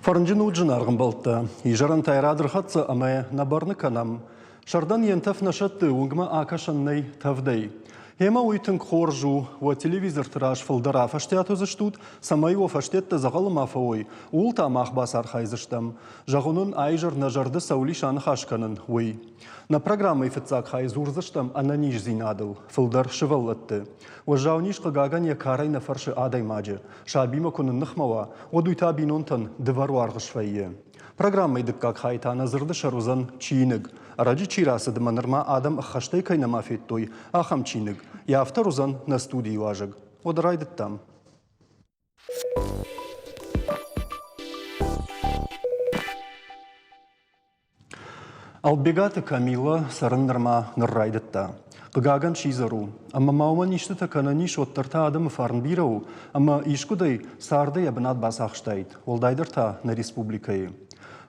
Фӕрнджын уд зынаргъ ӕмбӕлттӕ, изӕрӕнтӕй рад ӕрхӕццӕ ӕмӕ нӕ бӕрны кӕнӕм. Сӕрдӕн йе нтӕф нӕ сӕтты, уынгмӕ акӕсӕн нӕй тӕвдӕй. Гъемӕ уый тынг хорз у, уӕ телевизорты раз фылдӕр афӕстиат уыдзыстут, цӕмӕй уӕ фӕстӕттӕ дзӕгъӕлы ма фӕуой, ууыл та мах бацархайдзыстӕм. Зӕгъын уын, а-изӕр нӕ зӕрды цӕуыл ис аныхас кӕнын, уый. Нӕ программӕйы фыццаг хайы дзурдзыстӕм ӕнӕниздзинадыл, фылдӕр сывӕллӕтты. Уӕззау низ хъыгагӕн йӕ карӕй нӕ фӕрсы адӕймаджы. Сабимӕ куы нынныхмӕ уа, уӕд уый та бинонтӕн дывӕр уаргъ свӕййы. Программӕйы дыккаг хай та нӕ дзырды сӕр уыдзӕн чиныг. Ӕрӕджы чи рацыд ӕмӕ нырма адӕм ӕххӕстӕй кӕй нӕма федтой, ахӕм чиныг. Йӕ автор уыдзӕн нӕ студийы уазӕг. Уӕд райдыдтам. Ӕлбегаты Камилӕ цӕрын нырма ныр райдыдта. Хъыгагӕн, сидзӕр у. Ӕмӕ ма уымӕн истытӕ кӕнӕн ис, уӕддӕр та адӕмы фарн бирӕ у, ӕмӕ искуыдӕй царды йӕ бынат бацахстаид, уӕлдайдӕр та нӕ республикӕйы.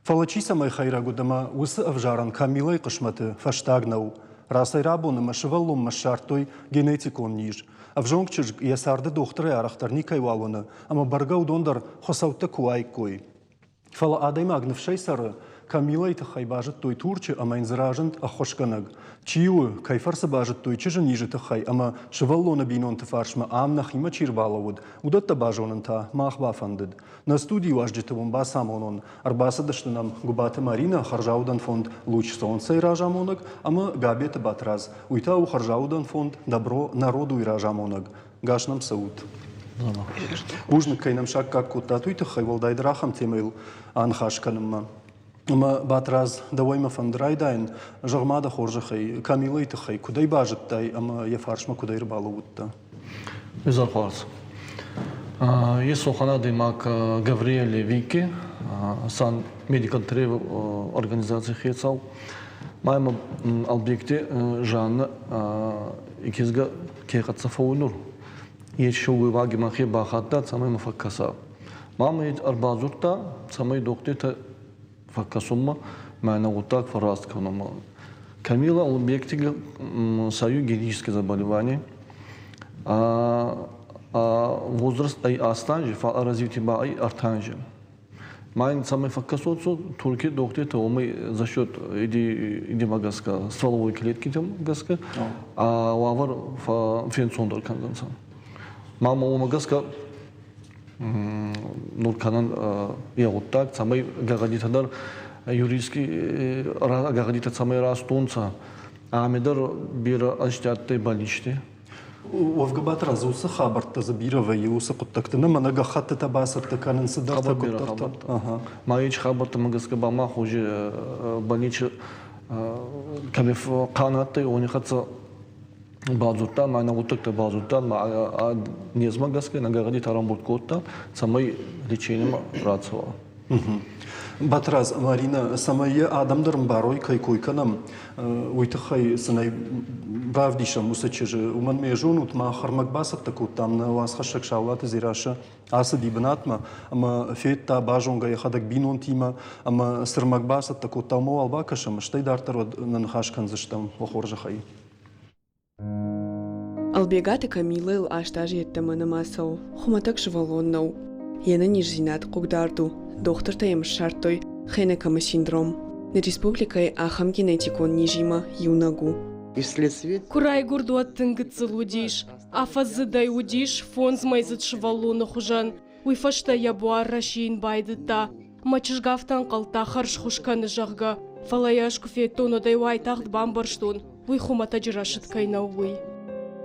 Фӕлӕ чи цӕмӕй хӕйрӕг уыд ӕмӕ уыцы ӕвзарӕн Камилӕйы хъысмӕты фӕстаг нӕу. Рацӕй-рабон ӕмӕ сывӕллонмӕ ссардтой генетикон низ. Ӕвзонг чызг йӕ царды дохтырӕй арӕхдӕр никӕйуал уыны, ӕмӕ бӕргӕ уыдон дӕр хуыцӕуттӕ куы уаиккой. Фӕлӕ адӕймаг ныфсӕй цӕры, Камилӕйы тыххӕй базыдтой Турчы ӕмӕ йын дзы разынд ӕххуысгӕнӕг. Чи у, кӕй фӕрцы базыдтой чызджы низы тыххӕй ӕмӕ сывӕллоны бинонты фарсмӕ ам нӕхимӕ чи рбалӕууыд, уыдӕттӕ базонын та мах бафӕндыд. Нӕ студийы уазджыты уын бацамонон. Ӕрбацыдысты нӕм Гуыбаты Маринӕ, хӕрзаудӕн фонд «Луч солнца»-йы разамонӕг ӕмӕ Габеты Батрадз, уый та у хӕрзаудӕн фонд «Добро народу»-йы разамонӕг. Гас нӕм цӕут. Бузныг, кӕй нӕм саккаг кодтат, уый тыххӕй, уӕлдайдӕр ахӕм темӕйыл аныхас кӕнынмӕ. Ӕмӕ, Батрадз, дӕуӕй мӕ фӕнды райдайын, зӕгъ-ма дӕ хорзӕхӕй, Камилӕйы тыххӕй куыдӕй базыдтай ӕмӕ йӕ фарсмӕ куыдӕй ӕрбалӕууыдтӕ? Изӕр хорз. Есохан адӕймаг Гавриэле Вики, Сан Medical Travel организацийы хецау. Ма имӕ Албегти Жанна и кизгӕ ке хӕццӕ фӕууй еци силгоймаги мӕхе бахатта, цӕмӕй мӕ фӕккӕса. Мамӕ ӕрбадзурдта, цӕмӕй дохтиртӕ фӕккӕсунмӕ мӕнӕ гъуддаг фӕрраст кӕнунмӕ. Камила Улбекти саю генетическое заболевание. А, а возраст ӕй астанжи, фал развитие ба ӕй ӕртанжи. Ма ин цӕмӕй фӕккӕсонцо Турки дохтиртӕ уомӕй за счет идемӕ гӕсгӕ, стволовой клеткитӕм гӕсгӕ, а уавӕр фенцондӕр кӕндзӕнцӕ. Ма уомӕ гӕсгӕ нур кӕнӕн е гъуддаг, цӕмӕй гӕгъӕдитӕ дӕр юридически гӕгъӕдитӕ цӕмӕй растонцӕ, ами дӕр берӕ ӕнзти адтӕй больничти. Уӕвгӕ Батрадз, уыцы хабӕрттӕ дзы бирӕ вӕййы уыцы хъуыддӕгты. Нӕ мӕнӕ гӕххӕттытӕ бацӕттӕ кӕнын цыдӕртӕ куыддӕртӕ. Ма ич хабӕрттӕмӕ гӕсгӕ ба ма хузы больничы кӕми хъан адтӕй, уони хӕццӕ бадзурдта, ма нӕ гъуддӕгтӕ бадзурдта, ма незмӕ гӕсгӕ нӕ гӕгъӕдитӕ рамбурд кодта, цӕмӕй лечениемӕ рацӕуа. Батрадз, Марина, цӕмӕй йӕ адӕм дӕр ӕмбарой, кӕй кой кӕнӕм, уый тыххӕй сын ӕй равдисӕм уыцы чызджы. Уымӕн ме зонут, мах ӕрмӕг бацӕттӕ кодтам нӕ уацхӕссӕг Саулаты Дзерассӕ ацыди бынатмӕ ӕмӕ федта, базонгӕ йӕхӕдӕг бинонтимӕ ӕмӕ цы рмӕг бацӕттӕ кодта, уымӕ уал бакӕсӕм, стӕй дарддӕр уӕд нӕ ныхас кӕндзыстӕм уӕ хорзӕхӕй. Ӕлбегаты Камилӕйыл аст азы йеддӕмӕ нӕма цӕуы, хуымӕтӕг сывӕллон нӕу. Йе нӕниздзинад хъыгдард у, дохтыртӕ йӕм ссардтой Хенекамы синдром. Нӕ республикӕйы ахӕм генетикон низимӕ иунӕг у. Куы райгуырд, уӕд тынг гыццыл уыдис. Афӕдзыдӕй уыдис фондзмӕйдзыд сывӕллоны хуызӕн. Уый фӕстӕ йӕ буар рӕсийын байдыдта. Мӕ чызг афтӕ ӕнхъӕлдта хӕрзхуыз кӕны, зӕгъгӕ, фӕлӕ йӕ ӕз куы федтон, уӕд ӕй уайтагъд бамбӕрстон, уый хуымӕтӕджы рӕсыд кӕй нӕу, уый.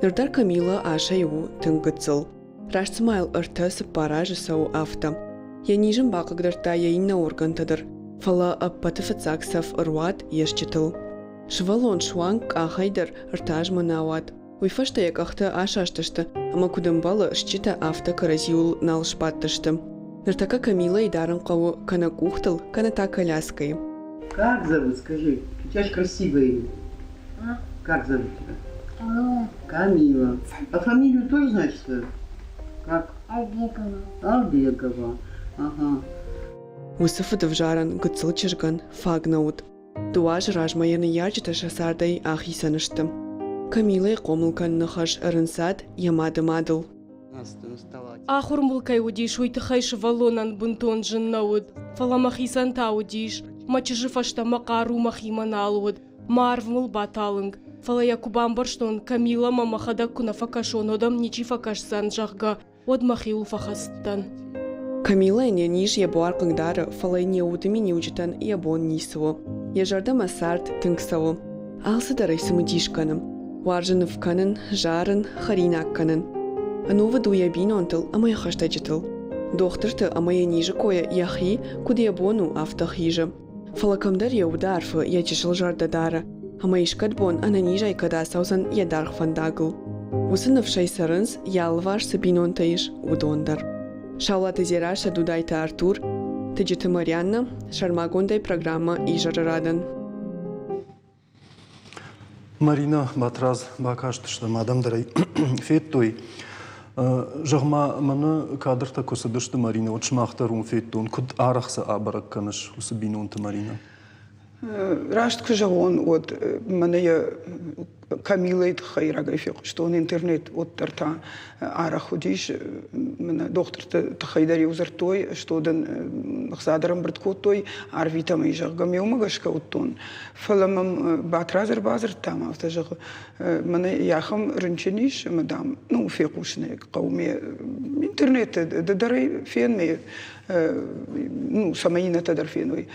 Ныр дӕр Камилӕ асӕй у тынг гыццыл. Раст цыма йыл ӕртӕ-цыппар азы цӕуы, афтӕ. Йӕ низ ын бахъыгдардта йӕ иннӕ органтӕ дӕр, фӕлӕ ӕппӕты фыццаг цӕф ӕруад йе стджытыл. Сывӕллон суанг къахӕй дӕр ӕртӕ азмӕ нӕ ауад. Уый фӕстӕ йӕ къӕхтӕ асастысты ӕмӕ куыд ӕмбӕлы, стджытӕ афтӕ кӕрӕдзиуыл нал сбадтысты. Ныртӕккӕ Камилӕйы дарын хъӕуы кӕнӕ къухтыл, кӕнӕ та коляскӕйы. Как зовут, скажи? У тебя же красивое имя. А? Как зовут тебя? Камила. Камила. А фамилию тоже знаешь свою? Как? Албегова. Албегова. Ага. Уыцы фыдӕвзарӕн гыццыл чызгӕн фаг нӕ уыд. Дыууӕ азы размӕ йӕ ныййарджытӕ сӕ цардӕй ахицӕн сты. Камилӕйы хъомыл кӕныны хӕс ӕрынцад йӕ мады мадыл. Ахуыр мыл кӕй уыдис, уый тыххӕй сывӕллонӕн бынтон зын нӕ уыд, фӕлӕ мӕхицӕн та уыдис. Мӕ чызджы фӕстӕ мӕ хъару мӕхимӕ нал уыд, мӕ арв мыл баталынг. Фӕлӕ йӕ куы бамбӕрстон, Камилӕмӕ мӕхӕдӕг куы нӕ фӕкӕсон, уӕд ӕм ничи фӕкӕсдзӕн, зӕгъгӕ, уӕд мӕхиуыл фӕхӕцыдтӕн. Камилӕйӕн йӕ низ йӕ буар хъыгдары, фӕлӕ йын йӕ уды миниуджытӕн йӕ бон ницы у. Йӕ зӕрдӕмӕ цард тынг цӕуы. Алцыдӕр ӕй цымыдис кӕны. Уарзы ныв кӕнын, зарын, хӕринаг кӕнын. Ӕнувыд у йӕ бинонтыл ӕмӕ йӕ хӕстӕджытыл. Дохтырты ӕмӕ йӕ низы койӕ йӕхи, куыд йӕ бон у, афтӕ хизы. Фӕлӕ кӕмдӕр йӕ уды арфы йӕ чысыл зӕрдӕ дары, ӕмӕ искӕд бон ӕнӕнизӕй кӕд ацӕудзӕн йӕ даргъ фӕндагыл. Уыцы ныфсӕй цӕрынц, йӕ алыварс цы бинонтӕ ис, уыдон дӕр. Саулаты Дзерассӕ, Дудайты Артур, Тыджыты Марианнӕ, сӕрмагондӕй программӕ «Изӕры радӕн». Марина Батрадз бакастыстӕм, адӕм дӕр ӕй федтой. Зӕгъ-ма, мӕнӕ кадртӕ куы цыдысты, Марина, уӕд сымах дӕр уым федтон. Куыд арӕх сӕ абӕрӕг кӕныс уыцы бинонты, Марина? Раст куы зӕгъон, уӕд мӕнӕ йӕ Камилӕйы тыххӕй рагӕй фехъуыстон интернет, уӕддӕр та арӕх уыдис. Мӕнӕ дохтырты тыххӕй дӕр-иу дзырдтой, что дын ӕхца дӕр ӕмбырд кодтой, арвитӕм ӕй, зӕгъгӕ, ме уымӕ гӕсгӕ уыдтон. Фӕлӕ мӕм Батрадз ӕрбадзырдта ӕмӕ афтӕ зӕгъы, мӕнӕ ахӕм рынчын ис ӕмӕ, дам, ну, фехъусын ӕй хъӕуы ме интернеты ды дӕр ӕй фен, ме, ну, цӕмӕй иннӕтӕ дӕр феной.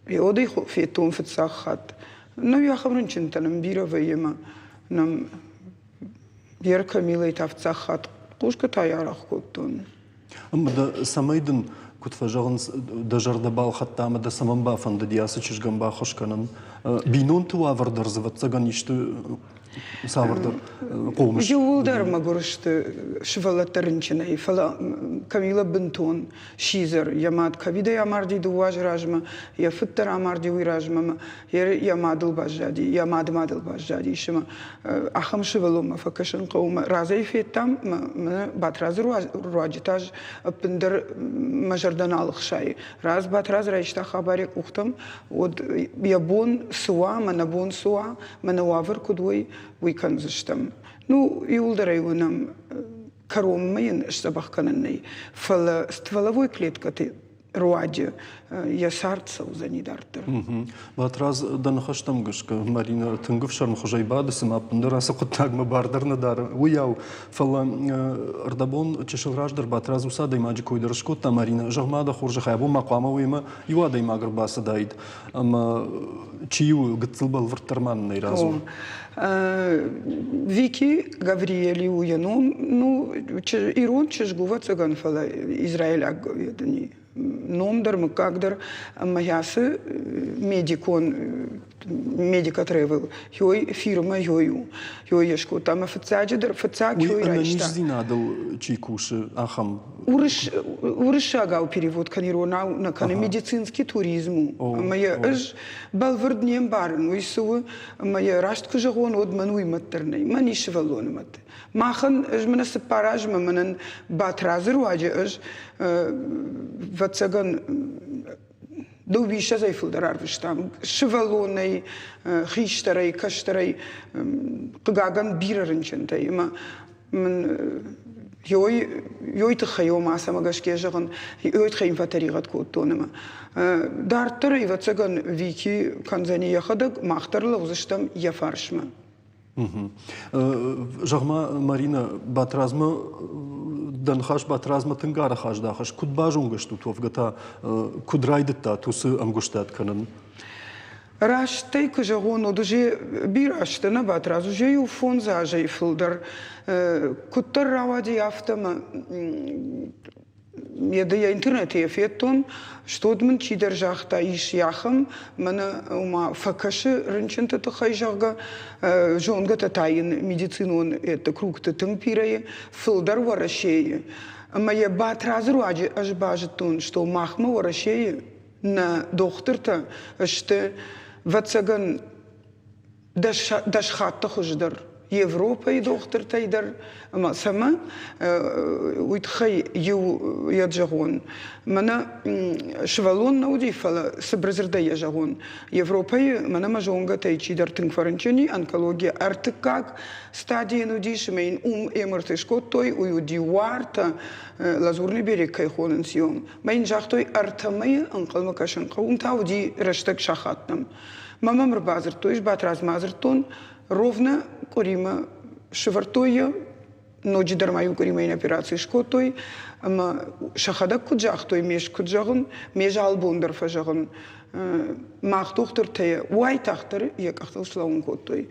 Уӕд ӕй федтон фыццаг хатт. Ну, ахӕм рынчынтӕ нӕм бирӕ вӕййы ӕмӕ нӕм Вера Камилӕйы та фыццаг хатт хъусгӕ та арӕх кодтон. Ӕмӕ дӕ цӕмӕй дын, куыд фӕзӕгъынц, дӕ зӕрдӕ балхӕдта ӕмӕ дӕ цӕмӕн бафӕндыди ацы чызгӕн баххуыс кӕнын? Бинонты уавӕр дӕр дзы, ӕвӕццӕгӕн, исты цавӕрдӕр хъомыс? Иууылдӕр мӕгуыр сты сывӕллӕттӕ рынчынӕй, фӕлӕ Камила бынтон сидзӕр. Йӕ мад ковидӕй амарди дыууӕ азы размӕ, йӕ фыд дӕр амарди уый размӕ ӕмӕ йӕ мадыл баззади, йӕ мады мадыл баззадис ӕмӕ ахӕм сывӕллонмӕ фӕкӕсын хъӕуы. Мӕ разӕй федтам, мӕ Батрадзы руаджы та ӕппындӕр мӕ зӕрдӕ нал ӕхсайы. Раз Батрадз райста хабар йӕ къухтӕм, уӕд йӕ бон цы уа, мӕ нӕ бон цы уа, мӕ нӕ уавӕр куыд уой, уый кӕндзыстӕм. Ну, иууылдӕр ӕй уынӕм, кӕронмӕ йын сдзӕбӕх кӕнӕн нӕй, фӕлӕ стволовой клеткӕты руаджы йӕ цард цӕудзӕни дарддӕр. Батрадз, дӕ ныхӕстӕм гӕсгӕ, Марина тынг ӕфсӕрмхуызӕй бады, цыма ӕппындӕр ацы хъуыддагмӕ бар дӕр нӕ дары, уыйау. Фӕлӕ ӕрдӕбон чысыл раздӕр Батрадз уыцы адӕймаджы кой дӕр скодта, Марина, зӕгъ-ма дӕ хорзӕхӕй, абон ма хъуамӕ уемӕ иу адӕймаг ӕрбацыдаид, ӕмӕ чи у, гыццыл бӕлвырддӕр ма нын ӕй радзур. Вики Гавриели у йӕ ном, ну, ирон чызг у, ӕвӕццӕгӕн, фӕлӕ израиляг ном дӕр, мыггаг дӕр ӕмӕ ацы медикон Медика Travel ёй фирмӕ ёй у, ёй скодта ӕмӕ фыццаджыдӕр фыццаг ёй райста. Ӕнӕниздзинадыл чи кусы, ахӕм Уырыссагау перевод кӕны иронау нӕ кӕны, медицинский туризм у. Ӕмӕ йӕ ӕз бӕлвырд не мбарын, уый цы у, ӕмӕ йӕ раст куы зӕгъон, уӕд мӕн уый мӕт дӕр нӕй. Мӕн ис сывӕллоны мӕт. Махӕн, ӕз мӕнӕ цыппар азмӕ мӕнӕн Батрадзы руаджы ӕз, ӕвӕццӕгӕн, дыууиссӕдзӕй фылдӕр арвыстам. Сывӕллонӕй, хистӕрӕй, кӕстӕрӕй, хъыгагӕн, бирӕ рынчынтӕй. Ӕмӕ мын ёй тыххӕй ома цӕмӕ гӕсгӕ зӕгъын, ёй тыххӕй йын фӕтӕригъӕд кодтон ӕмӕ дарддӕр, ӕвӕццӕгӕн, Вики кӕндзӕни йӕхӕдӕг, мах дӕр лӕудзыстӕм йӕ фарсмӕ. Зӕгъ-ма, Марина, Батрадзмӕ дӕ ныхас Батрадзмӕ тынг арӕх аздахыс. Куыд базонгӕ стут, уӕвгӕ та куыд райдыдтат уыцы ӕмгуыстад кӕнын? Растӕй куы зӕгъон, уӕд уже бирӕ азты нӕ Батрадз, уже иу фондз азӕй фылдӕр. Куыддӕр рауади, афтӕ мӕ йӕ интернеты йӕ федтон, стод мын чидӕр загъта, ис ахӕм, мӕнӕ ома фӕкӕсы рынчынты тыххӕй, зӕгъгӕ, зонгӕтӕ та йын медицинон кругты тынг бирӕ фылдӕр Уӕрӕсейы. Ӕмӕ йӕ Батрадзы руаджы ӕз базыдтон, что махмӕ Уӕрӕсейы нӕ дохтыртӕ сты, ӕвӕццӕгӕн, дӕс хатты хуыздӕр. Европӕйы дохтыртӕй дӕр ӕмӕ цӕмӕ уый тыххӕй иу йӕ зӕгъон. Мӕнӕ сывӕллон нӕ уыди, фӕлӕ цыбыр дзырдӕй йӕ зӕгъон. Европӕйы мӕнӕ мӕ зонгӕтӕй чидӕр тынг фӕрынчын и, онкология ӕртыккаг стадийӕн уыдис ӕмӕ йын уым МРТ скодтой, уый уыди уартӕ, Лазурный берег кӕй хонынц, уым. Мӕ йын загътой, ӕртӕ мӕйы ӕнхъӕлмӕ кӕсын хъӕуы, уым та уыди рӕстӕг сахаттӕм. Мӕ мӕм ӕрбадзырдтой, ӕз Батрадзмӕ адзырдтон, ровно къуыримӕ сӕвӕрдтой йӕ, ноджыдӕр ма иу къуыримӕ йын операци скодтой ӕмӕ сӕхӕдӕг куыд загътой, ме куыд зӕгъын, ме залбон дӕр фӕзӕгъын, мах дохтыртӕ уайтагъддӕр йӕ къӕхтыл слӕууын кодтой.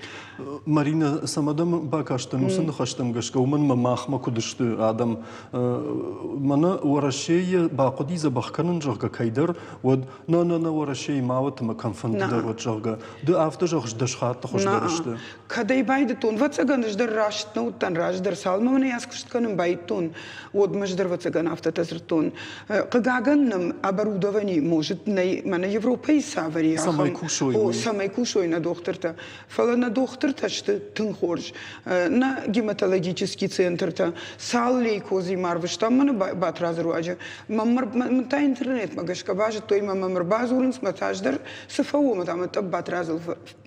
Марина, цӕмӕ дӕм бакастӕн уыцы ныхӕстӕм гӕсгӕ, уымӕн мӕ махмӕ куыд сты адӕм, мӕнӕ Уӕрӕсейы бахъуыди дзӕбӕх кӕнын, зӕгъгӕ, кӕйдӕр, уӕд нӕ, нӕ, нӕ, Уӕрӕсейы ма уӕд ӕмӕ кӕмфӕнды дӕр уӕд, зӕгъгӕ, ды афтӕ зӕгъыс, дӕс хатты хуыздӕр сты. Кӕд ӕй байдыдтон, ӕвӕццӕгӕн, ӕз дӕр раст нӕ уыдтӕн раздӕр, цалынмӕ мын ӕз куыст кӕнын байдыдтон, уӕдмӕ ӕз дӕр, ӕвӕццӕгӕн, афтӕтӕ дзырдтон. Хъыгагӕн нӕм оборудовани, может, нӕй, мӕнӕ Европӕйы цавӕр и, Цӕмӕй кусой, о, цӕмӕй кусой нӕ дохтыртӕ. Фӕлӕ нӕ дохтыртӕ сты тынг хорз. Нӕ гематологический центртӕ цал лейкозимӕ арвыстам мӕнӕ Батрадзы руаджы. Мӕн та интернетмӕ гӕсгӕ базыдтой мӕ мӕм ӕрбадзурынц, мӕ та ӕз дӕр цы фӕуон, ӕмӕ тъӕпп Батрадзыл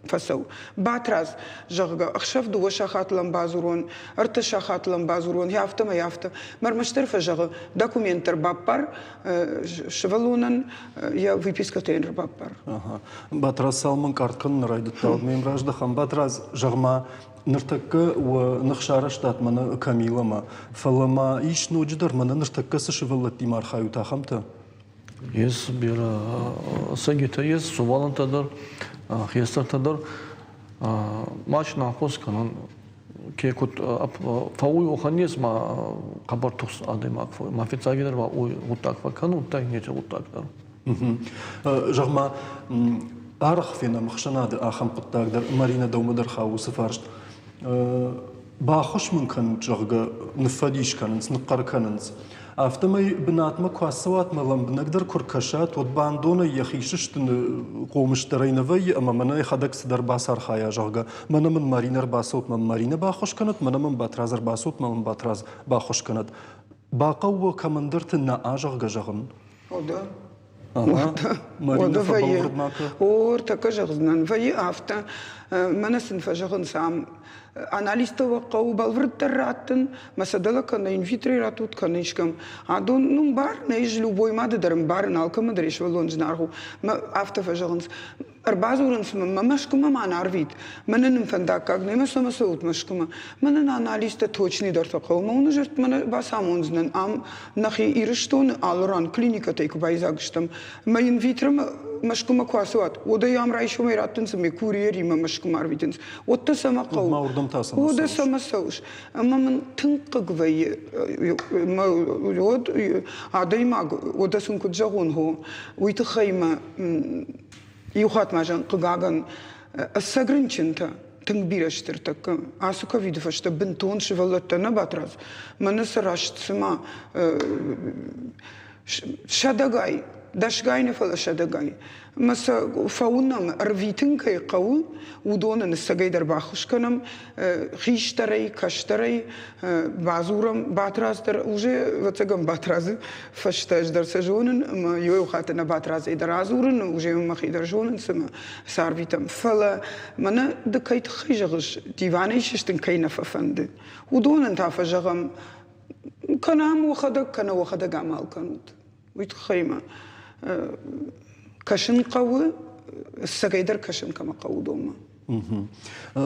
фӕцӕуы. Батрадз, зӕгъгӕ, ӕхсӕв дыууӕ сахатыл ӕм бадзурон, ӕртӕ сахатыл ӕм бадзурон, афтӕмӕй афтӕ. Мӕ ӕрмӕстдӕр фӕзӕгъы, документ дӕр баппар, сывӕллонӕн йӕ выпискӕтӕ йын ӕрбаппар. Батрадз цалынмӕ къарт кӕнын райдыдта, уӕд ме мраздӕхӕн. Батрадз, зӕгъ-ма, ныртӕккӕ уӕ ных сарӕзтат мӕнӕ Камиламӕ, фӕлӕ ма ис ноджыдӕр мӕнӕ ныртӕккӕ цы сывӕллӕттимӕ архайут, ахӕмтӕ? Ес берӕ сӕгитӕ ес, сувӕллӕнттӕ дӕр, хестӕртӕ дӕр. Ма нахъос кӕнӕн, ке куд фӕууй, уӕхӕн ес, ма хъӕбӕр тухст адӕймаг фӕууй. Ма фиццагидӕр ба уой гъуддаг фӕккӕнун, удта иннети гъуддаг дӕр. Зӕгъ-ма, арӕх фенӕм ӕхсӕнады ахӕм хъуыддаг дӕр, Маринӕ, дӕумӕ дӕр хауы уыцы фарст. Баххуыс мын кӕнут, зӕгъгӕ, ныффӕдис кӕнынц, ныхъхъӕр кӕнынц. Афтӕмӕй бынатмӕ куы ацӕуат мӕ лӕмбынӕгдӕр куы ркӕсат, уӕд бандонӕй йӕхи сыстыны хъомысдӕрӕй нӕ вӕййы ӕмӕ мӕнӕ йӕхӕдӕг цыдӕр бацархайа, зӕгъгӕ, мӕнӕ мын Маринӕ ӕрбацӕут, мӕ Маринӕ баххуыс кӕнӕд, мӕнӕ мын Батрадз ӕрбацӕут, мӕ мын Батрадз баххуыс кӕнӕд. Бахъӕуы кӕмӕндӕрты нӕ азӕгъгӕ зӕгъын. О, да. Уӕдӕ вӕййы. О, ӕртӕккӕ зӕгъдзынӕн. Вӕййы афтӕ. Мӕнӕ сын фӕзӕгъынц ам. Анализтӕ уӕ хъӕуы бӕлвырддӕр раттын, мӕ сӕ дӕлӕ кӕнӕ инвитрой раттут, кӕнӕ искӕм. Адон ну мбар нӕ ис любой мады дӕр ӕмбарын, алкӕмӕн дӕр йӕ сывӕллон зынаргъ у. Мӕ афтӕ фӕзӕгъынц. Ӕрбадзурынц мӕм, мӕ Мӕскуымӕ ма арвит. Мӕнӕн ын фӕндаггаг нӕ цӕмӕ цӕут Мӕскуымӕ. Мӕнӕн анализтӕ точныйдӕртӕ хъӕуы. Мӕ уыны мӕнӕ бацамондзынӕн ам нӕхи Ирыстоны алы ран клиникӕтӕй куы байдзаг стӕм. Мӕ инвитромӕ Мӕскуымӕ куы ацӕуат, уӕд ӕй ам райсомӕй раттынц ӕмӕ курьеримӕ Мӕскуымӕ арвитынц. Уӕдта цӕмӕ хъӕуы? Ма уырдӕм та цӕмӕ Уӕдӕ цӕмӕ цӕуыс? Ӕмӕ мын тынг хъыг вӕййы. Уӕд адӕймаг, уӕдӕ сын куыд зӕгъон, хо, уый тыххӕй мӕ иу хатт ма зӕгъын, хъыгагӕн, ӕцӕг рынчынтӕ тынг бирӕ сты ӕртӕккӕ. Ацы ковиды фӕстӕ бынтон сывӕллӕттӕ нӕ Батрадз, мӕнӕ сӕ раст цыма сӕдӕгай, дӕсгай нӕ, фӕлӕ сӕдӕгай. Ӕмӕ сӕ фӕуынӕм, ӕрвитын кӕй хъӕуы, уыдонӕн ӕцӕгӕйдӕр баххуыс кӕнӕм, хистӕрӕй, кӕстӕрӕй бадзурӕм. Батрадз дӕр уже, ӕвӕццӕгӕн, Батрадзы фӕстӕ ӕз дӕр сӕ зонын, ӕмӕ иу хатт ӕнӕ Батрадзӕй дӕр адзурын, уже мӕхи дӕр зонын, цымӕ цы арвитӕм. Фӕлӕ мӕнӕ ды кӕй тыххӕй зӕгъыс, диванӕй сыстын кӕй нӕ фӕфӕнды, уыдонӕн та фӕзӕгъӕм, кӕнӕ ам уӕхӕдӕг, кӕнӕ уӕхӕдӕг амал кӕнут. Уый тыххӕй мӕ кӕсын хъӕуы, ӕцӕгӕйдӕр кӕсын кӕмӕ хъӕуы, уыдонмӕ.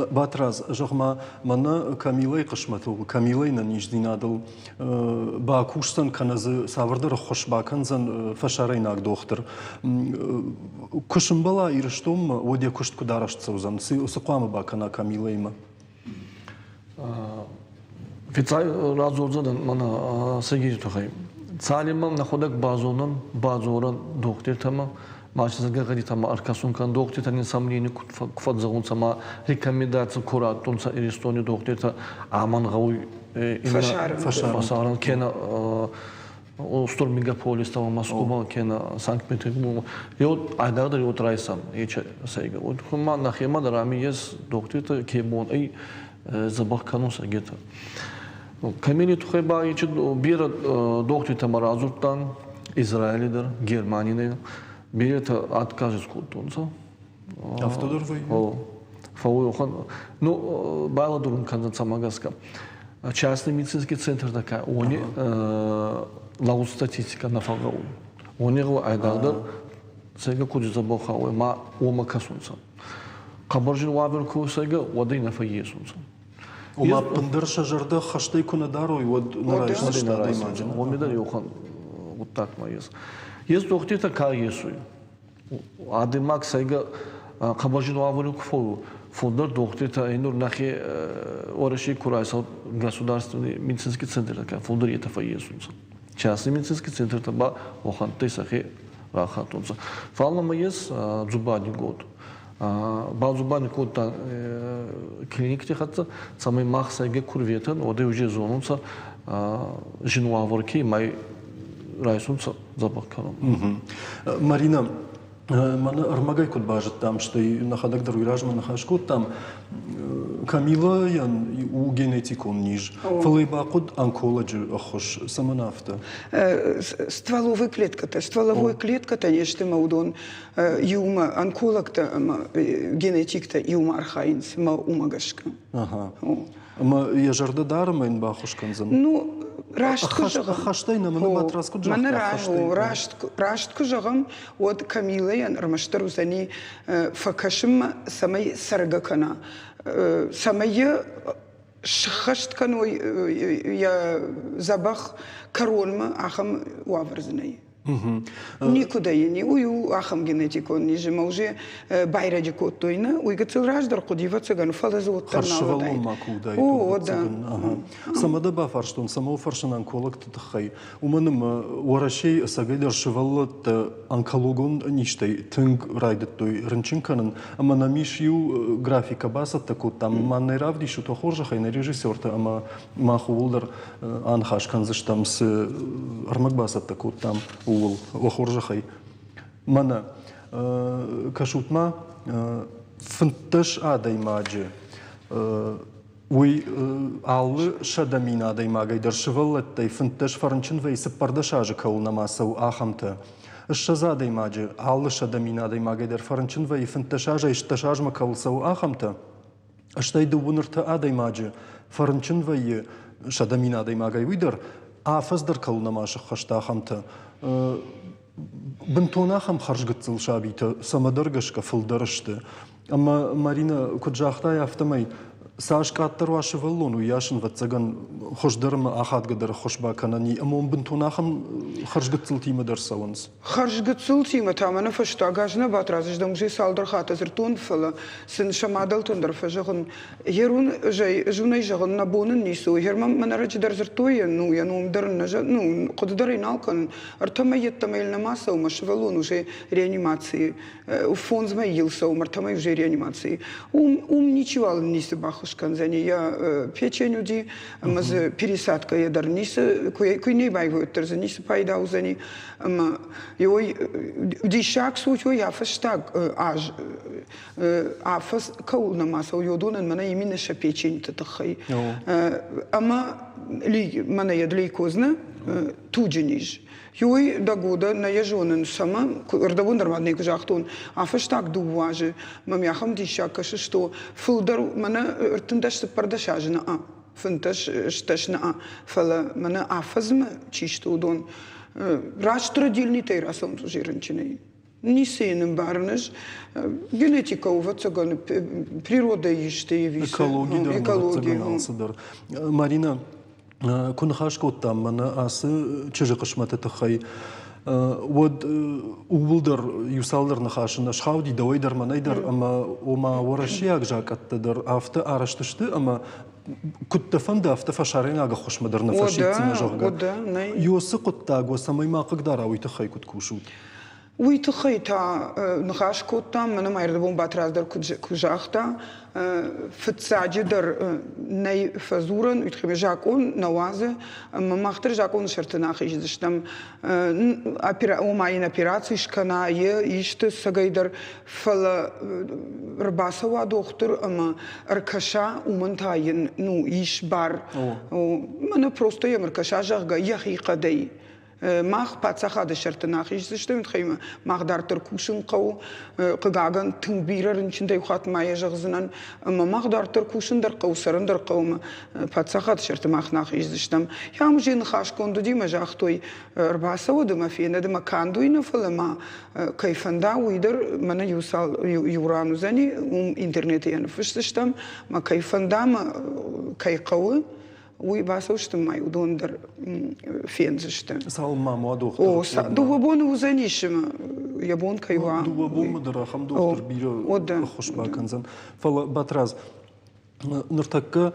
Батрадз, зӕгъ-ма, мӕнӕ Камилӕйы хъысмӕтыл, Камилӕйы нӕниздзинадыл бакусдзӕн кӕнӕ дзы цавӕрдӕр ӕххуыс бакӕндзӕн фӕсарӕйнаг дохтыр. Куы сымбӕла Ирыстонмӕ, уӕд йӕ куыст куыд арӕзт цӕудзӕн? Цы хъуамӕ бакӕна Камилӕимӕ? Фиццаг радзордзӕнӕн мӕнӕ Сагири туххӕй. Цалинмӕ нӕхуӕдӕг базонӕн, бадзорӕн дохтиртӕмӕ, ма си гӕгъӕдитӕмӕ ӕркӕсун кӕнӕн, дохтиртӕ нин сомнение ку фӕззӕгъунцӕ ма рекомендаци ку раттунцӕ Иристони дохтиртӕ, амӕн гъӕуй фӕсарӕн кенӕ устур мегаполистӕмӕ Москвамӕ кенӕ Санкт-Петербургмӕ. Еу айдагъдӕр еу райсӕн ече сӕйгӕ. Ма нӕхемӕ дӕр ами ес дохтиртӕ ке бон ӕй. дзӕбӕх кӕнунцӕ гетӕ. Камили туххӕй ба ечи берӕ дохтиртӕмӕ радзурдтан Израили дӕр, Германий дӕр. Беретӕ отказывать кодтонцӕ. Афтӕ дӕр вӕййы? Фӕууй уӕхӕн. Ну, балӕдӕрун кӕндзӕн цӕмӕ гӕсгӕ. Частный медицинский центр такая, они лауз статистика нӕ фӕгъгъӕуй. Уони гъӕуй айдагъдӕр сӕйгӕ куд дзӕбӕх гъӕуй, ма уомӕ кӕсунцӕ. Хъӕбӕр зин уавӕр ку сӕйгӕ, уӕд ӕй нӕ фӕййесунцӕ. Ома ӕппындӕр сӕ зӕрдӕ хӕстӕй куы нӕ дарой, уӕд нӕ райсдзысты адӕймаджы. Уоми дӕр еухан гъуддаг ма ес. Ес дохтиртӕ ка есуй? Адӕймаг сӕйгӕ хъӕбӕр зин уавӕри ку фӕууй, фулдӕр дохтиртӕ ӕй нур нӕхе Уӕрӕсей ку райсӕ государственный медицинский центртӕ ка фулдӕр етӕ фӕййесунцӕ. Частный медицинский центртӕ ба уӕхӕнттӕй сӕхе рахаттонцӕ. Фал нӕмӕ ес дзубандигод. Бадзубанди кодта клиникти хӕццӕ, цӕмӕй мах сӕйгӕ ку рветӕн, уӕд ӕй уже зонунцӕ зин уавӕр ке май райсунцӕ дзӕбӕх кӕнун. Марина, мӕнӕ ӕрмӕгӕй куыд базыдтам, стӕй нӕхӕдӕг дӕр уый размӕ ныхас кодтам, Камилайӕн у генетикон низ, фӕлӕ бахъуыд онкологы ӕххуыс. Цӕмӕн афтӕ? Стволовой клеткӕтӕ. Стволовой клеткӕтӕ не сты мӕ уыдон иумӕ онкологтӕ ӕмӕ генетиктӕ иумӕ архайынц мӕ уымӕ гӕсгӕ. Ага. Ӕмӕ йӕ зӕрдӕ дары ӕмӕ йын баххуыс кӕндзӕн? Ну, раст куы зӕгъӕм. Ӕххӕстӕй нӕ мӕнӕ Батрадз куыд загъта, ӕххӕстӕй. Раст, раст куы зӕгъӕм, уӕд Камилӕйӕн ӕрмӕстдӕр уыдзӕни фӕкӕсынмӕ, цӕмӕй цӕргӕ кӕна, цӕмӕй йӕ сыххӕст кӕной йӕ дзӕбӕх кӕронмӕ, ахӕм уавӕр дзы нӕй. Никуыдӕй йын уый у ахӕм генетикон низ, ӕмӕ уже байрӕджы кодтой, нӕ? Уый гыццыл раздӕр хъуыди, ӕвӕццӕгӕн, фӕлӕ дзы уӕддӕр нал уыдаид. ма куы уыдаид, О, да. Цӕмӕ дӕ бафарстон, цӕмӕ фӕрсын онкологты тыххӕй? Уымӕн ӕмӕ Уӕрӕсейы ӕцӕгӕйдӕр сывӕллӕттӕ онкологон низтӕй тынг райдыдтой рынчын кӕнын, ӕмӕ нӕм ис иу графикӕ бацӕттӕ кодтам, ма нӕ равдисут уӕ хорзӕхӕй нӕ режиссертӕ ӕмӕ мах ууыл дӕр аныхас кӕндзыстӕм, цы ӕрмӕг бацӕттӕ кодтам, ууыл. Уӕ хорзӕхӕй. Мӕнӕ, кӕсут-ма, 15 адӕймаджы уый алы 100 000 адӕймагӕй дӕр сывӕллӕттӕй 15 фӕрынчын вӕййы 14 азы кӕуыл нӕма цӕуы, ахӕмтӕ. 20 адӕймаджы алы 100 000 адӕймагӕй дӕр фӕрынчын вӕййы 15 азӕй 16 азмӕ кӕуыл цӕуы, ахӕмтӕ. Стӕй дыууын ӕртӕ адӕймаджы фӕрынчын вӕййы 100 000 адӕймагӕй уый дӕр, афӕдз дӕр кӕуыл нӕма сыххӕст, ахӕмтӕ. Бынтон ахӕм хӕрзгыццыл сабитӕ цӕмӕдӕр гӕсгӕ фылдӕр сты. Ӕмӕ Маринӕ куыд загътай, афтӕмӕй цас къаддӕр уа сывӕллон, уыйас ын, ӕвӕццӕгӕн, хуыздӕр ӕмӕ ахадгӕдӕр ӕххуыс бакӕнӕн и, ӕмӕ уым бынтон ахӕм хӕрзгыццылтимӕ дӕр цӕуынц. Хӕрзгыццылтимӕ та мӕнӕ фӕстаг аз нӕ Батрадз ӕз дӕм уже цалдӕр хатты дзырдтон, фӕлӕ сын сӕ мадӕлтӕн дӕр фӕзӕгъын, Герун ӕз уын ӕй зӕгъын, нӕ бон ын ницы у. Гер мӕм мӕнӕ ӕрӕджы дӕр дзырдтой, ну, йӕ ном дӕр ын нӕ ну, хъуыды дӕр ӕй нал кӕнын. Ӕртӕ мӕй йеддӕмӕ йыл нӕма цӕуы, мӕ сывӕллон уже реанимацийы. Фондз мӕй йыл цӕуы, ӕртӕ мӕй уже реанимацийы. Уым, уым ничиуал ын ницы баххуыс кӕндзӕни. Йӕ печень уыди, ӕмӕ дзы пересадкӕйӕ дӕр ницы, куы нӕ байвой, уӕддӕр дзы ницы пайда уыдзӕни. Ӕмӕ ой, диссаг цы уыд, ой, фӕстаг аз афӕдз кӕуыл нӕма цӕуы, уыдонӕн мӕнӕ именно сӕ печеньты тыххӕй. Ӕмӕ мӕнӕ йӕ лейкоз нӕ туджы низ. Ой, дагода, нӕ йӕ зонын, цӕмӕ, ӕрдӕбон дӕр ма дын куы загътон, а фӕстаг дыууӕ азы мӕм ахӕм диссаг кӕсы, что фылдӕр мӕнӕ 34 азы нӕ фынтӕс стӕс нӕ, фӕлӕ мӕнӕ афӕдзмӕ чи сты, уыдон раст родильнитӕй рацӕуынц уже рынчынӕй. Ницы йын ӕмбарын ӕз. Генетикӕ, ӕвӕццӕгӕн, природӕй исты ӕви Экологи дӕр, ӕвӕццӕгӕн, алцыдӕр. Марина, куы ныхас кодтам мӕнӕ ацы чызджы хъысмӕты тыххӕй, уӕд ууыл дӕр иу-цалдӕр ныхасы нӕ схауди дӕуӕй дӕр, мӕнӕй дӕр, ӕмӕ ома уӕрӕсейаг закъӕттӕ дӕр афтӕ арӕзт сты, ӕмӕ куыд дӕ фӕнды, афтӕ фӕсарӕйнаг ӕххуысмӕ дӕр нӕ фӕсиддзынӕ, зӕгъгӕ. Ёсы хъуыддаг уӕ цӕмӕй ма хъыгдара, уый тыххӕй куыд кусут? Уый тыххӕй та ныхас кодтам, мӕнӕ ма ӕрдӕбон Батрадз дӕр куы загъта, фыццаджыдӕр нӕй фӕдзурӕн, уый тыххӕй закъон нӕ уадзы, ӕмӕ мах дӕр закъоны сӕрты нӕ ахиздзыстӕм. Ома йын операци скӕна, йе исты цӕгӕйдӕр, фӕлӕ ӕрбацӕуа дохтыр ӕмӕ ӕркӕса, уымӕн та йын ну, ис бар. Мӕнӕ просто йӕм ӕркӕса, зӕгъгӕ, йӕхи хъӕдӕй. Мах паддзахады сӕрты нӕ ахиздзыстӕм, тыххӕй мах дарддӕр кусын хъӕуы. Хъыгагӕн, тынг бирӕ рынчынтӕй хатт ма йӕ зӕгъдзынӕн, ӕмӕ мах дарддӕр кусын дӕр хъӕуы, цӕрын дӕр хъӕуы ӕмӕ паддзахады сӕрты мах нӕ ахиздзыстӕм. Йӕ музей ныхасгонд уыди ӕмӕ загътой, ӕрбацӕуӕд ӕмӕ фенӕд ӕмӕ канд уый нӕ, фӕлӕ ма кӕй фӕнда, уый дӕр мӕнӕ иу цал иу ран уыдзӕни, уым интернеты йӕ ныффысдзыстӕм, ӕмӕ кӕй фӕнда ӕмӕ кӕй хъӕуы, уый бацӕуысты ма уыдон дӕр фендзысты. Цалынмӕ ма дохтыр? О, дыууӕ боны уыдзӕнис йӕ бон кӕй уа. Дыууӕ бонмӕ дӕр ахӕм дохтыр бирӕ ӕххуыс бакӕндзӕн. Фӕлӕ Батрадз, ныртӕккӕ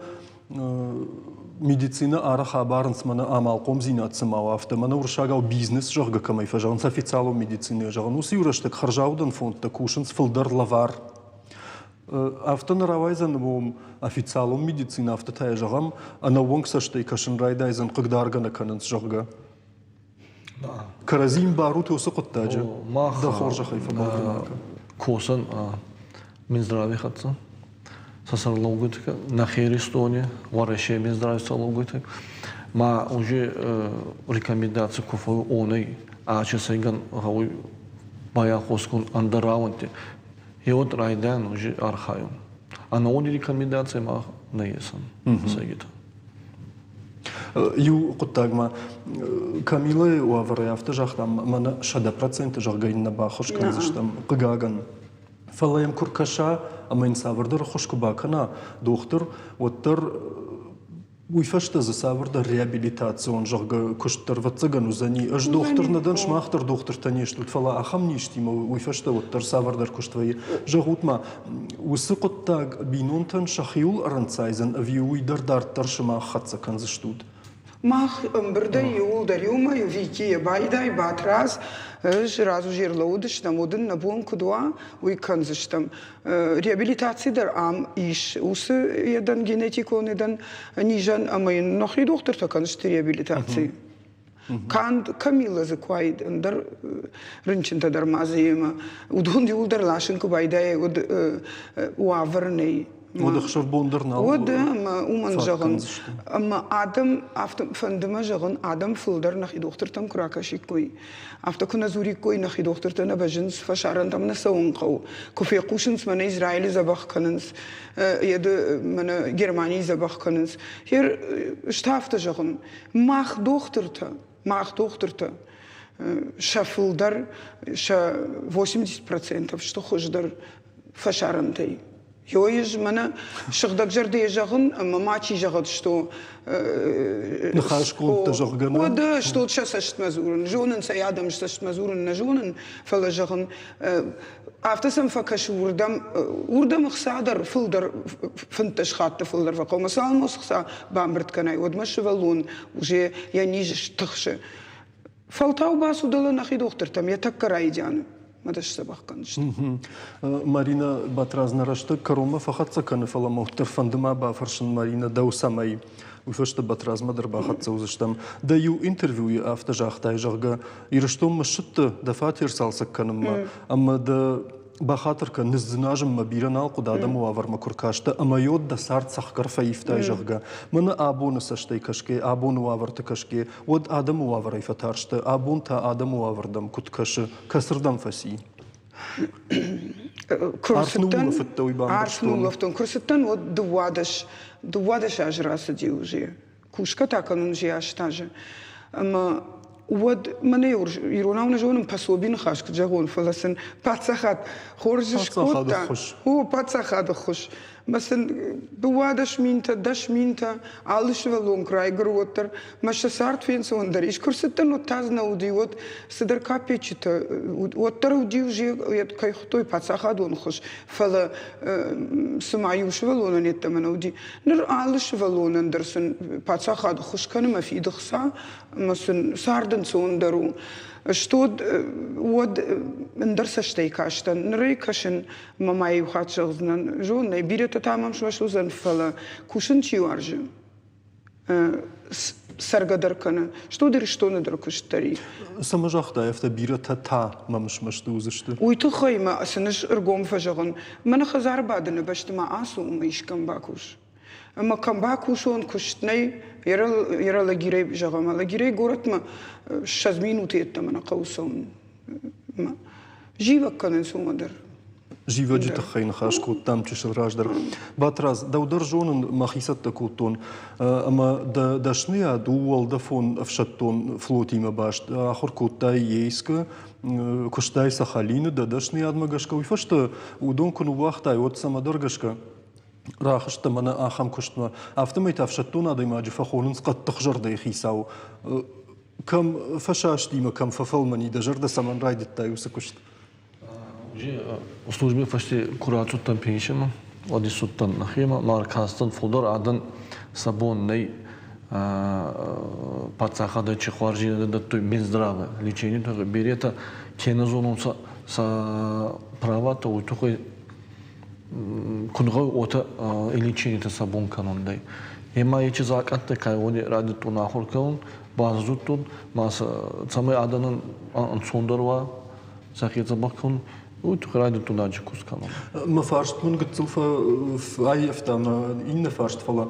медицинӕ арӕх абарынц мӕнӕ амалхъомдзинад цыма у, афтӕ мӕнӕ уырыссагау бизнес, зӕгъгӕ, кӕмӕй фӕзӕгъынц, официалон медицинӕйӕ зӕгъын, уыцы иу рӕстӕг хӕрзаудӕн фондтӕ кусынц фылдӕр лӕвар. Афтӕ нӕ рауайдзӕн, ӕмӕ официалон медицинӕ афтӕ та йӕ зӕгъӕм, ӕнӕууӕнк цӕстӕй кӕсын райдайдзӕн, хъыгдаргӕ нӕ кӕнынц, зӕгъгӕ. Кӕрӕдзи ӕмбарут уыцы хъуыддаджы? Мах Дӕ хорзӕхӕй фӕбӕлвырд кӕн. Косӕн Минздрави хӕццӕ, сӕ сӕргълӕугути нӕхе Иристони, Уӕрӕсей Минздрави сӕргълӕугути. Ма уже рекомендаци ку фӕууй онӕй ачи сӕйгӕн гъӕуй байахосгун ӕндӕр рауӕнти. Еуӕд райдайӕн уже архайун. Ӕнӕуони рекомендаци мах нӕ есӕн сӕйгитӕ. Иу хъуыддагмӕ Камилӕйы уавӕрӕй афтӕ загътам, мӕнӕ 100%, зӕгъгӕ, йын нӕ баххуыс кӕндзыстӕм, хъыгагӕн. Фӕлӕ йӕм куы ркӕса ӕмӕ йын цавӕрдӕр ӕххуыс куы бакӕна дохтыр, уӕддӕр Уый фӕстӕ дзы цавӕрдӕр реабилитацион, зӕгъгӕ, куыст дӕр ӕвӕццӕгӕн уыдзӕни. Ӕз дохтыр нӕ дӕн, сымах дӕр дохтыртӕ не стут, фӕлӕ ахӕм низтимӕ уый фӕстӕ уӕддӕр цавӕрдӕр куыст вӕййы. Зӕгъут-ма, уыцы хъуыддаг бинонтӕн сӕхиуыл ӕрӕнцайдзӕн ӕви уый дӕр дарддӕр сымах хӕццӕ кӕндзыстут? Мах ӕмбырдӕй иууылдӕр иумӕ Викийы байдай Батрадз ӕз разы ӕрлӕууыдыстӕм, уӕд ын нӕ бон куыд уа, уый кӕндзыстӕм. Реабилитаци дӕр ам ис. Уыцы едӕн генетикон едӕн низӕн ӕмӕ йын нӕхи дохтыртӕ кӕнысты реабилитаци. Канд Камилла дзы куы уаид, ӕндӕр рынчынтӕ дӕр ма дзы йемӕ. Уыдон иууылдӕр ласын куы байдайай, уӕд уавӕр нӕй. Уӕд ӕхсӕв-бон дӕр нал Уӕд ӕмӕ уымӕн зӕгъын, ӕмӕ адӕм, афтӕ фӕнды мӕ зӕгъын, адӕм фылдӕр нӕхи дохтыртӕм куы ракӕсиккой, Афтӕ куы нӕ дзуриккой, нӕхи дохтыртӕ нӕ бӕззынц, фӕсарӕнтӕм нӕ цӕуын хъӕуы. Куы фехъусынц, мӕнӕ Израилы дзӕбӕх кӕнынц, йӕ мӕнӕ Германийы дзӕбӕх кӕнынц. Гъер ӕз та афтӕ зӕгъын, мах дохтыртӕ, мах дохтыртӕ, сӕ фылдӕр, сӕ 80% сты хуыздӕр фӕсарӕнтӕй. Ёй мӕнӕ сыгъдӕгзӕрдӕйӕ зӕгъын, ӕмӕ мачи зӕгъӕд, что Ныхасгондтӕ зӕгъгӕ нӕ? Уӕдӕ, что сӕ цӕстмӕ дзурын. Зонын сӕ адӕм цӕстмӕ дзурын нӕ зонын, фӕлӕ зӕгъын, афтӕ сӕм фӕкӕсы уырдӕм, уырдӕм ӕхца дӕр фылдӕр, 15 хатты фылдӕр фӕхъӕуы. Цалынмӕ ӕхца бамбырд кӕнай, уӕдмӕ сывӕллон уже йӕ низ стыхсы. Фӕлтау бацу дӕлӕ нӕхи дохтыртӕм йӕ тӕккӕ райдианы. Мӕ дӕ сдзӕбӕх кӕндзысты. Марина Батрадз нӕ рӕстӕг кӕронмӕ фӕхӕццӕ кӕны, фӕлӕ мӕ уӕддӕр фӕнды ма бафӕрсын Марина дӕу цӕмӕй. Уый фӕстӕ Батрадзмӕ дӕр бахӕццӕ уыдзыстӕм. Дӕ иу интервьюйы афтӕ загътай, зӕгъгӕ, Ирыстонмӕ ссыдтӕ дӕ фатер цалцӕг кӕнынмӕ ӕмӕ дӕ бахатыр кӕн, ныдздзыназынмӕ бирӕ нал хъуыд адӕмы уавӕрмӕ куы ркастӕ ӕмӕ йод дӕ цард цӕхгӕр фӕивтай, зӕгъгӕ. Мӕнӕ абоны цӕстӕй кӕсгӕ, абоны уавӕрты кӕсгӕ, уӕд адӕмы уавӕрӕй фӕтарстӕ, абон та адӕмы уавӕрдӕм куыд кӕсы, кӕцырдӕм фӕци? Арф ныуулӕфыдтӕ уый бамбӕрстон. Арф ныуулӕфтон. Куы рцыдтӕн, уӕд 12 азы рацыди уже. Кусгӕ та кӕнын уже аст азы. Ӕмӕ уӕд мӕнӕ иронау нӕ зонын пособи ныхас куыд зӕгъон, фӕлӕ сын паддзахад хорз скодта. О, паддзахады ххуыс. Мӕ сын 12 минтӕ, 10 минтӕ, алы сывӕллон куы райгуыры, уӕддӕр мӕ сӕ цард фенцондӕр ис. Куы рцыдтӕн, уӕд та дзы нӕ уыди, уӕд цыдӕр капеччытӕ, уӕддӕр уыди уже, кӕй хуыдтой паддзахадон хуыз, фӕлӕ цыма иу сывӕллонӕн йеддӕмӕ нӕ уыди. Ныр алы сывӕллонӕн дӕр сын паддзахад ӕххуыс кӕны мӕ фиды хца, ӕмӕ сын цард ӕнцондӕр у. Стод уӕд ӕндӕр цӕстӕй кастӕн. Ныр ӕй кӕсын, мӕ ма иу хатт зӕгъдзынӕн, зон ӕй, бирӕтӕ та мӕм смӕсты уыдзӕн, фӕлӕ кусын чи уарзы, цӕргӕ дӕр кӕны, стод Ирыстоны дӕр куыст дӕр и. Цӕмӕ загътай, афтӕ бирӕтӕ та мӕм смӕсты уыдзысты? Уый тыххӕй мӕ сын ӕз ӕргом фӕзӕгъын, мӕнӕ хӕдзары бадыны бӕсты ма ацу ӕмӕ искӕм бакус. Ӕмӕ кӕм бакусон, куыст нӕй, ерӕ лагерӕй зӕгъӕм, лагерӕй горӕтмӕ 20 минуты йеддӕмӕ нӕ хъӕуы цӕуын. Зивӕг кӕнынц уымӕ дӕр. Зивӕджы тыххӕй ныхас кодтам чысыл раздӕр. Батрадз, дӕу дӕр зонын, мӕхи цӕттӕ кодтон, ӕмӕ дӕ дӕсныйад у уӕлдӕфон ӕфсӕддон флотимӕ баст. Ахуыр кодтай Ейскы, куыстай Сахалины, дӕ дӕсныйадмӕ гӕсгӕ. Уый фӕстӕ уыдон куы ныууагътай, уӕд цӕмӕдӕр гӕсгӕ рахызтӕ мӕнӕ ахӕм куыстмӕ. Афтӕмӕй та ӕфсӕддон адӕймаджы фӕхонынц хъӕддых зӕрдӕйы хицау. Кӕм фӕсасти ӕмӕ кӕм фӕфӕлмӕни, дӕ зӕрдӕ цӕмӕн райдыдтай уыцы куыст? Служби фӕсте ку рацудтӕн пенсимӕ, уӕд иссудтӕн нӕхемӕ, ма ӕркастӕн фулдӕр адӕн сӕ бон нӕй паддзахадӕ чи хуарздзийнадӕ дӕттуй Минздравы лечение туххӕй беретӕ ке нӕ зонунцӕ сӕ праватӕ, уой туххӕй куд гъӕуй, уотӕ лечениетӕ сӕ бон кӕнун дӕй. Ема ечи закъӕнттӕ ка уони райдӕдтон ахур кӕнун, базудтон, ма цӕмӕй адӕнӕн ӕнцондӕр уа сӕхе дзӕбӕх кӕнун, уый туххӕй райдӕдтон аджы куст кӕнун. Мӕ фарст мын гыццыл аййӕфта мӕ иннӕ фарст, фӕлӕ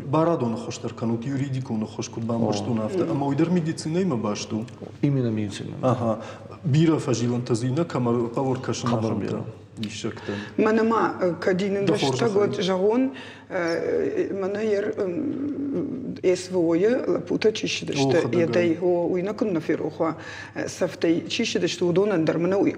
барадон ӕххуыс дӕр кӕнут, юридикон ӕххуыс куыд бамбӕрстон, афтӕ. Ӕмӕ уый дӕр медицинӕимӕ баст у? Именно медицинӕ. Ага. Бирӕ фӕзилӕнтӕ дзы нӕ кӕмӕ хъӕуы ӕркӕсын ахӕмтӕ? Диссӕгтӕ. Мӕнӕ ма кӕд ин рӕстӕг уӕд зӕгъон, мӕнӕ ер СВО-йы лӕппутӕ чи ссыдысты, йедӕй, уый нӕ куыннӕ ферох уа, цӕфтӕй чи ссыдысты, уыдонӕн дӕр мӕнӕ уый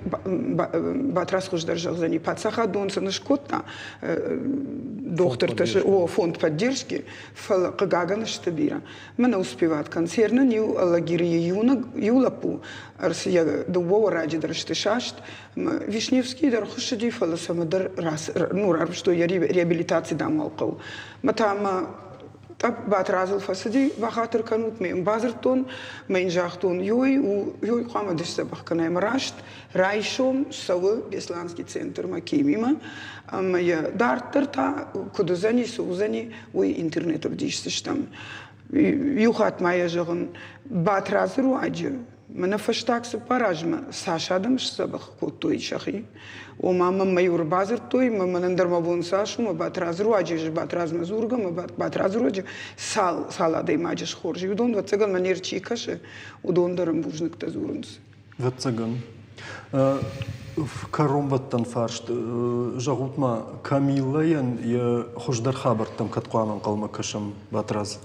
Батрадз хуыздӕр зӕгъдзӕни, паддзахадон сын скодта дохтыртӕ, о, фонд поддержки, фӕлӕ хъыгагӕн сты бирӕ. Мӕнӕ успеват концернӕн иу лагеры иунӕг иу лӕппу ӕрцы йӕ дыууӕ уӕраджы дӕр сты саст, Вишневский дӕр хуыссыди, фӕлӕ цӕмӕдӕр ну, рарвыстой йӕ реабилитаци дамуал хъӕуы. Мӕ та мӕ тъӕпп Батрадзыл фӕцыди, бахатыр кӕнут, ме йын бадзырдтон, мӕ йын загътон, ёй, у, ёй хъуамӕ ды сдзӕбӕх кӕнай. Ӕмӕ раст райсом цӕуы Бесланский центрмӕ Кемимӕ, ӕмӕ йӕ дарддӕр та куыд уыдзӕни, цы уыдзӕни, уый интернеты ӕвдисдзыстӕм. Иу хатт ма йӕ зӕгъын, Батрадзы руаджы Мӕнӕ фӕстаг цыппар азмӕ цас адӕм сдзӕбӕх кодтой сӕхи. Ома мӕм-иу ӕрбадзырдтой, мӕ мӕнӕн дӕр мӕ бон цас у, мӕ Батрадзы руаджы, ӕз Батрадзмӕ дзургӕ, мӕ Батрадзы руаджы цал, цал адӕймаджы схорз и, уыдон, ӕвӕццӕгӕн, мӕ не рчи кӕсы, уыдон дӕр ӕм бузныгтӕ дзурынц. Ӕвӕццӕгӕн. Кӕронбӕттӕн фарст. Зӕгъут-ма, Камиллӕйӕн йӕ хуыздӕр хабӕрттӕм кӕд хъуамӕ ӕнхъӕлмӕ кӕсӕм, Батрадз?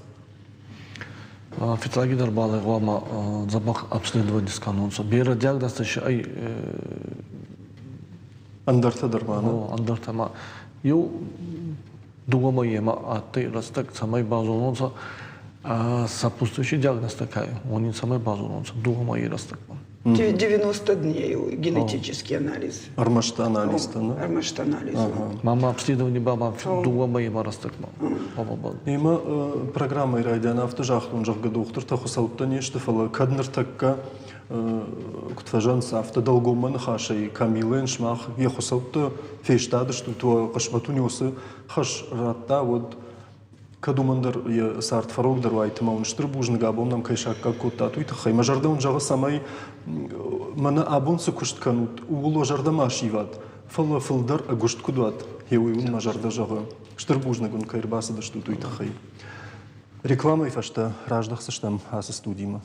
Фиццагидӕр бал ӕй гъӕуама дзӕбӕх обследование скӕнонцӕ. Берӕ диагнозтӕ си ӕй Ӕндӕртӕ дӕр ма, нӕ? Ӕндӕртӕ ма. Еу дууӕ мӕйемӕ адтӕй рӕстӕг, цӕмӕй базононцӕ сопутствующий диагнозтӕ ка уони цӕмӕй базононцӕ дууӕ мӕйи рӕстӕгмӕ. 90 дней генетический анализ. Ӕрмӕст анализтӕ, нӕ? Ӕрмӕст анализ. Мама обследование ба дууӕ мӕйемӕ рӕстӕгмӕ. Ӕмӕ программӕйы райдиан афтӕ загътон, зӕгъгӕ, дохтыртӕ хуыцӕуттӕ не сты, фӕлӕ кӕд ныртӕккӕ куыд фӕзӕгъынц, афтӕ дӕлгоммӕ ныхасӕй Камилӕйӕн сымах йӕ хуыцӕуттӕ фестадыстут, уӕ хъысмӕт уын уыцы хӕс радта, уӕд кӕд уымӕн дӕр йӕ цард фӕрогдӕр уаид ӕмӕ уын стыр бузныг абон нӕм кӕй саккаг кодтат, уый тыххӕй. Мӕ зӕрдӕ уын зӕгъы, цӕмӕй мӕнӕ абон цы куыст кӕнут, ууыл уӕ зӕрдӕ ма сиват, фӕлӕ фылдӕр ӕгуыст куыд уат, гъе уый уын мӕ зӕрдӕ зӕгъы. Стыр бузныг уын, кӕй ӕрбацыдыстут, уый тыххӕй. Рекламӕйы фӕстӕ раздӕхдзыстӕм ацы студимӕ.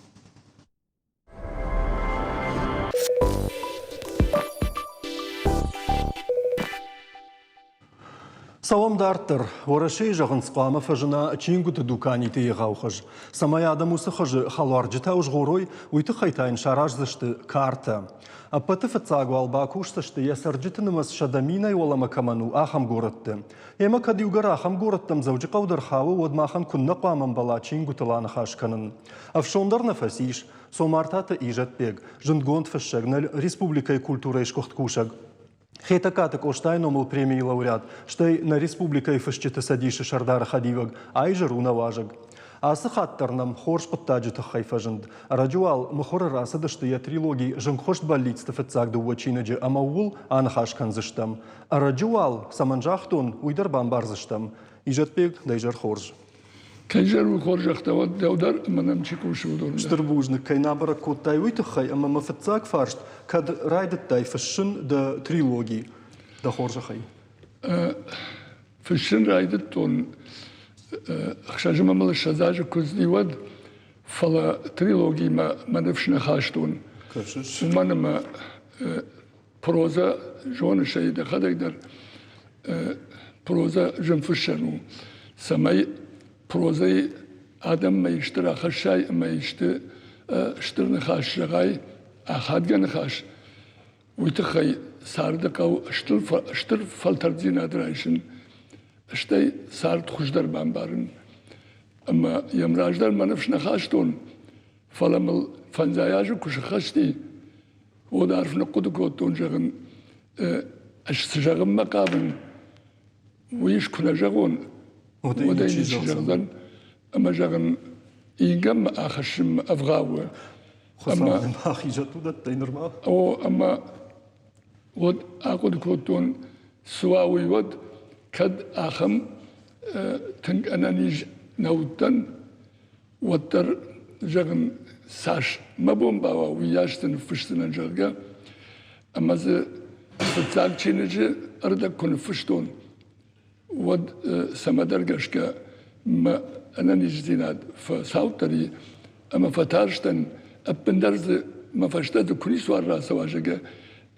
Цӕуӕм дарддӕр. Уӕрӕсейы зӕгъынц, хъуамӕ фӕзына чингуыты дуканиты егъау хыз. Цӕмӕй адӕм уыцы хызы хӕлуарджытӕ узгъорой, уый тыххӕй та йын сараздзысты картӕ. Ӕппӕты фыццаг уал бакусдзысты, йӕ цӕрджыты нымӕц 100 000-ӕй уӕлӕмӕ кӕмӕн у, ахӕм горӕтты. Ӕмӕ кӕд иугӕр ахӕм горӕттӕм Дзӕуджыхъӕу дӕр хауы, уӕд махӕн куыннӕ хъуамӕ ӕмбӕла чингуытыл аныхас кӕнын. Ӕфсон дӕр нӕ фӕцис. Цомартаты Изӕтбег, зындгонд фыссӕг, нӕ республикӕйы культурӕйы сгуыхт кусӕг, Хетӕгкаты Къостайы номыл премийы лауреат, стӕй нӕ республикӕйы фысджыты цӕдисы сӕрдары хӕдивӕг Айзӕр у нӕ уазӕг. Ацы хатт дӕр нӕм хорз хъуыддаджы тыххӕй фӕзынд. Ӕрӕджы уал мыхуыры рацыдысты йӕ трилоги «Зынгхуыст бӕллицты» фыццаг дыууӕ чиныджы ӕмӕ ууыл аныхас кӕндзыстӕм. Ӕрӕджы уал, цӕмӕн загътон, уый дӕр бамбардзыстӕм. Изӕтбег, дӕ изӕр хорз. Кӕй зӕр у хорзӕхтӕ, уӕд дӕу дӕр ӕмӕ нӕм чи хъусы, уыдон дӕр. Стыр бузныг, кӕй нӕ бӕрӕг кодтай, уый тыххӕй ӕмӕ мӕ фыццаг фарст, кӕд райдыдтай фыссын дӕ трилоги, дӕ хорзӕхӕй? Фыссын райдыдтон, ӕхсӕз ӕмӕ мыл 20 азы куы цыди, уӕд, фӕлӕ трилогимӕ мӕ ныфс нӕ хастон. Уымӕн ӕмӕ прозӕ зоныс ӕй дӕхӕдӕг дӕр, прозӕ зын фыссӕн у, цӕмӕй прозӕйы адӕммӕ исты рахӕссай ӕмӕ исты стыр ныхас зӕгъай, ахадгӕ ныхас, уый тыххӕй царды хъӕуы стыр фӕлтӕрддзинад райсын, стӕй цард хуыздӕр бамбарын. Ӕмӕ йӕм раздӕр мӕ ныфс нӕ хастон, фӕлӕ мыл фӕндзай азы куы сыххӕсти, уӕд арф ныхъхъуыды кодтон, зӕгъын, ӕз цы зӕгъынмӕ хъавын, уый ис куы нӕ зӕгъон, уӕд ӕй ничи зӕгъдзӕн. Ӕмӕ зӕгъын, ингӕнмӕ ахӕссынмӕ ӕвгъау у. Хуыцау дын бахизӕд уыдӕттӕй нырма. О, ӕмӕ уӕд ахъуыды кодтон, цы уа уый уӕд, кӕд ахӕм тынг ӕнӕниз нӕ уыдтӕн, уӕддӕр, зӕгъын, цас мӕ бон бауа, уыйас дзы ныффысдзынӕн, зӕгъгӕ. Ӕмӕ дзы фыццаг чиныджы ӕрдӕг куы ныффыстон, уӕд цӕмӕдӕр гӕсгӕ мӕ ӕнӕниздзинад фӕцауддӕр и ӕмӕ фӕтарстӕн, ӕппындӕр дзы мӕ фӕстӕ дзы куы ницуал рацӕуа, зӕгъгӕ,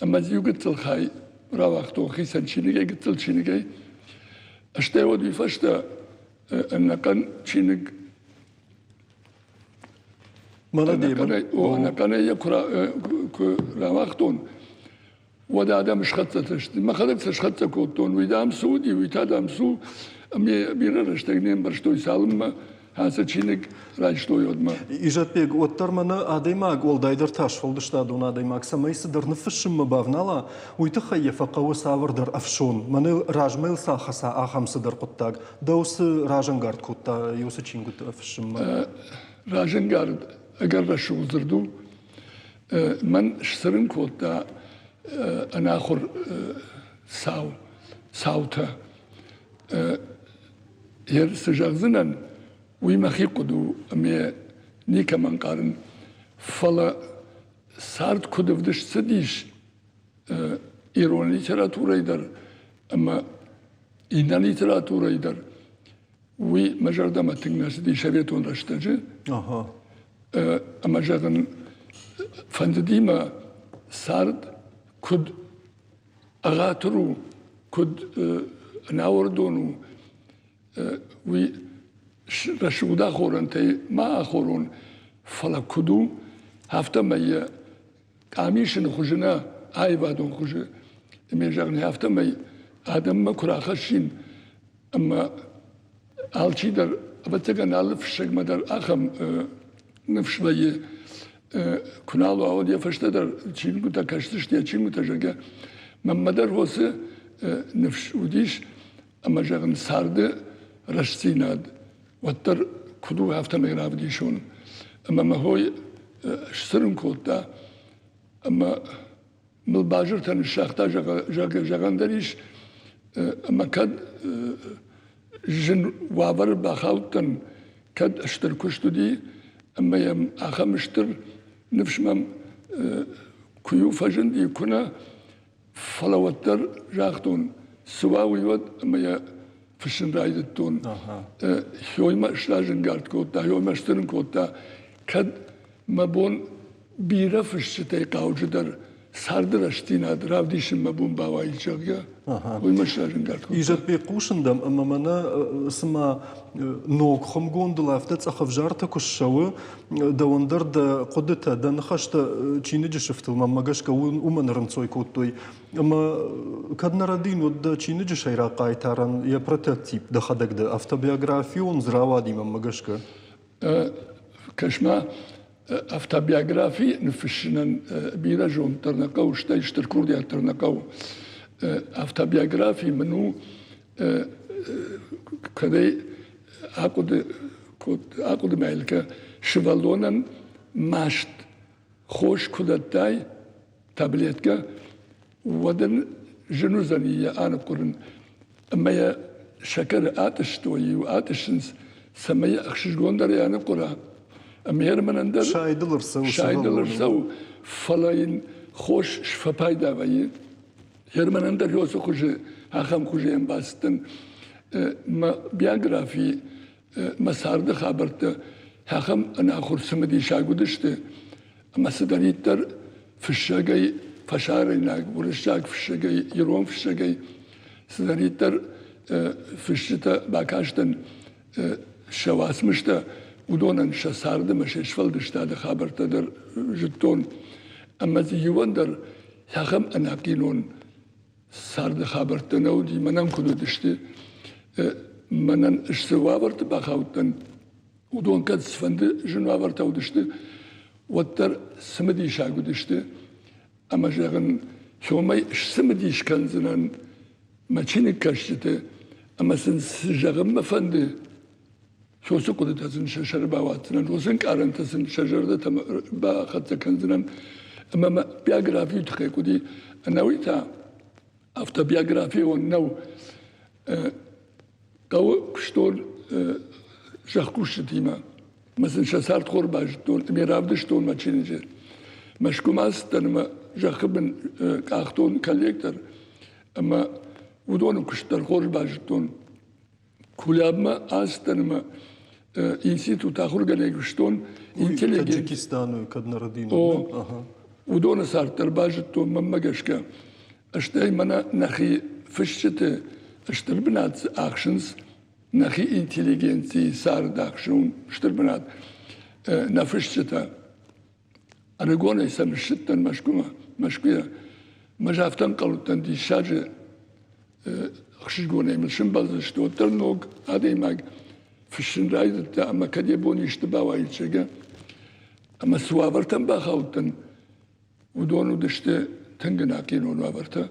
ӕмӕ дзы иу гыццыл хай рауагътон хицӕн чиныгӕй, гыццыл чиныгӕй. Стӕй уӕд уый фӕстӕ ӕнӕхъӕн чиныг ӕнӕхъӕнӕй йӕ куы рауагътон, уӕд адӕм схӕццӕ сты. Мӕхӕдӕг сӕ схӕццӕ кодтон, уый дам цы уыди, уый та дам цы у. Ӕмӕ бирӕ рӕстӕг не мбӕрстой, цалынмӕ ацы чиныг райстой, уӕдмӕ. Изӕтбег, уӕддӕр мӕнӕ адӕймаг, уӕлдайдӕр та сфӕлдыстадон адӕймаг, цӕмӕй цыдӕр ныффыссынмӕ бавнала, уый тыххӕй йӕ фӕхъӕуы цавӕрдӕр ӕфсон, мӕнӕ размӕ йыл цы ахӕца, ахӕм цыдӕр хъуыддаг. Дӕу цы разӕнгард кодта уыцы чингуытӕ фыссынмӕ? Разӕнгард ӕгӕр рӕсугъд дзырд у. Мӕн сцырын кодта ӕнахуыр цау, цаутӕ. Цы зӕгъдзынӕн, уый мӕхи хъуыды у ӕмӕ никӕмӕн хъарын. Фӕлӕ цард куыд ӕвдыст цыдис ирон литературӕйы дӕр ӕмӕ иннӕ литературӕйы дӕр, уый мӕ зӕрдӕмӕ тынг нӕ цыди советон рӕстӕджы. Ӕмӕ зӕгъын, фӕндыди мӕ цард куыд ӕгъатыр у, куыд ӕнауӕрдон у, уый рӕсугъд ахорӕнтӕй ма ахорон, фӕлӕ куыд у, афтӕмӕй йӕ къамисыны хуызы нӕ, аивадон хуызы. Ӕмӕ зӕгъын, афтӕмӕй адӕммӕ куы рахӕссин ӕмӕ алчидӕр, ӕвӕццӕгӕн, алы фыссӕгмӕ дӕр ахӕм ныфс вӕййы, куы нал уа, уӕд йӕ фӕстӕ дӕр чингуытӕ кӕсдзысты, йӕ чингуытӕ, зӕгъгӕ. Мӕнмӕ дӕр уыцы ныфс уыдис, ӕмӕ, зӕгъын, царды рӕстдзинад уӕддӕр куыд у, афтӕмӕй равдисон. Ӕмӕ мӕ хой сцырын кодта, ӕмӕ мыл базыртӕ ныссагъта, зӕгъгӕ, зӕгъӕн дӕр ис, ӕмӕ кӕд зын уавӕры бахаудтӕн, кӕд стыр куыст уыди, ӕмӕ йӕм ахӕм стыр ныфс мӕм куы-иу фӕзынди, куы нӕ, фӕлӕ уӕддӕр загътон, цы уа, уый уӕд, ӕмӕ йӕ фыссын райдыдтон. Хёймӕ сразӕнгард кодта, хёймӕ сцырын кодта, кӕд мӕ бон бирӕ фысджытӕй хъауджыдӕр царды рӕстдзинад равдисын мӕ бон бауаид, зӕгъгӕ, уый мӕ сразӕнгард кодта. Изӕтбег, хъусын дӕм, ӕмӕ мӕнӕ цыма ног хуымгондыл афтӕ цъӕх ӕвзартӕ куы ссӕуы, дӕуӕн дӕр дӕ хъуыдытӕ, дӕ ныхӕстӕ чиныджы сыфтыл мӕнмӕ гӕсгӕ уымӕн ӕрӕнцой кодтой. Ӕмӕ кӕд нӕ рӕдийын, уӕд дӕ чиныджы сӕйраг хъайтарӕн йӕ прототип дӕхӕдӕг дӕ автобиографион дзы рауади мӕнмӕ гӕсгӕ. Кӕс-ма, автобиографи ныффыссынӕн бирӕ зонд дӕр нӕ хъӕуы, стӕй стыр курдиат дӕр нӕ хъӕуы. Автобиографи мын у, кӕдӕй ахъуыды. ахъуыды ма йыл кӕ, сывӕллонӕн маст хос куы дӕттай, таблеткӕ, уӕд ын зын уыдзӕни йӕ аныхъуырын. Ӕмӕ йӕ сӕкӕры атъыстой, иу атъыссынц, цӕмӕй йӕ ӕхсызгондӕрӕй аныхъуыра. Ӕмӕ Ерманӕн дӕр сайдыл ӕрцӕуы, сайдыл ӕрцӕуы, фӕлӕ йын хос сфӕпайда вӕййы. Ерманӕн дӕр уыцы хуызы, ахӕм хуызы йӕм бацыдтӕн. Мӕ биографи, мӕ царды хабӕрттӕ ахӕм ӕнахуыр цымыдисаг уыдысты, ӕмӕ цыдӕриддӕр фыссӕгӕй, фӕсарӕйнаг, уырыссаг фыссӕгӕй, ирон фыссӕгӕй, цыдӕриддӕр фысджытӕ бакастӕн сӕ уацмыстӕ, уыдонӕн сӕ царды ӕмӕ се сфӕлдыстады хабӕрттӕ дӕр зыдтон. Ӕмӕ дзы иуӕн дӕр ахӕм ӕнахъинон царды хабӕрттӕ нӕ уыди, мӕнӕн куыд уыдысты, мӕнӕн цы уавӕрты бахаудтӕн, уыдон кӕд цыфӕнды зын уавӕртӕ уыдысты, уӕддӕр цымыдисаг уыдысты. Ӕмӕ зӕгъын, сомӕй сцымыдис кӕндзынӕн мӕ чиныгкӕсджыты ӕмӕ сын цы зӕгъын мӕ фӕнды, уыцы хъуыдытӕ сын сӕ сӕры бауадздзынӕн, уыцы ӕнкъарӕнтӕ сын сӕ зӕрдӕтӕм бахӕццӕ кӕндзынӕн. Ӕмӕ мӕ биографийы тыххӕй хъуыди, ӕнӕуый та автобиографион нӕу. Хъӕуы куыстон зӕхкусджытимӕ. Мӕ сын сӕ цардхор базыдтон ӕмӕ равдыстон мӕ чиныджы. Мӕскуымӕ ацыдтӕн ӕмӕ зӕххы бын къахтон коллектор ӕмӕ уыдоны куыст дӕр хорз базыдтон. Кулябмӕ ацыдтӕн ӕмӕ институт ахуыргӕнӕг куыстон. Интеллигент. Таджикистаны кӕд нӕ рӕдийын. О, уыдоны цард дӕр базыдтон мӕнмӕ гӕсгӕ. Стӕй мӕнӕ нӕхи фысджыты стыр бынат дзы ахсынц, нӕхи интеллигенцийы цард ахсы стыр бынат нӕ фысджытӕ. Ӕрыгонӕй сӕм ссыдтӕн Мӕскуымӕ, Мӕскуыйӕ. Мӕ афтӕ ӕнхъӕлдтӕн диссаджы ӕхсызгонӕй мыл сымбӕлдзысты, уӕддӕр ног адӕймаг фыссын райдыдта ӕмӕ кӕд йӕ бон исты бауаид, зӕгъгӕ. Ӕмӕ цы уавӕртӕм бахаудтӕн, Уыдон уыдысты тынг ӕнахъинон уавӕртӕ.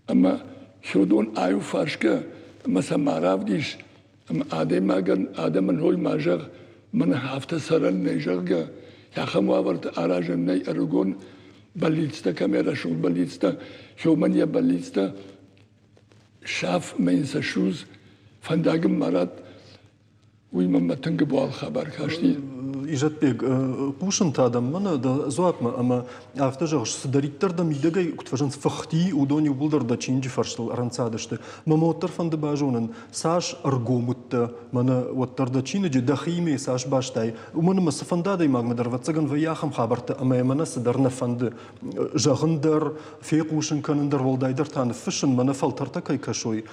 Ӕмӕ уыдон аиуфарсгӕ ӕмӕ сӕ ма равдис, ӕмӕ адӕймагӕн адӕмӕн ой ма зӕгъ, мӕнӕ афтӕ цӕрӕн нӕй, зӕгъгӕ, ахӕм уавӕрты аразӕн нӕй ӕрыгон бӕллицтӕ кӕм рӕсугъд бӕллицтӕ, уымӕн йӕ бӕллицтӕ саф ӕмӕ йын сӕ судз, фӕндаг ын ма ратт, Уый мӕнмӕ тынг ӕбуалгъ хабар касти. Изӕтбег, хъусын та дӕм мӕнӕ дӕ дзуапмӕ ӕмӕ афтӕ зӕгъыс, цыдӕриддӕр дӕ мидӕгӕй куыд фӕзынц фыхти, уыдон иууылдӕр дӕ чиныджы фӕрстыл ӕрӕнцадысты. Мӕ уӕддӕр фӕнды базонын, цас ӕргом уыдтӕ мӕнӕ уӕддӕр дӕ чиныджы дӕхиимӕ цас бастай, уымӕн ӕмӕ цыфӕнды адӕймагмӕ дӕр ӕвӕццӕгӕн вӕййы ахӕм хабӕрттӕ ӕмӕ йӕ мӕнӕ цыдӕр нӕ фӕнды зӕгъын дӕр, фехъусын кӕнын дӕр, уӕлдайдӕр та ныффыссын, мӕнӕ фӕлтӕртӕ кӕй кӕсой,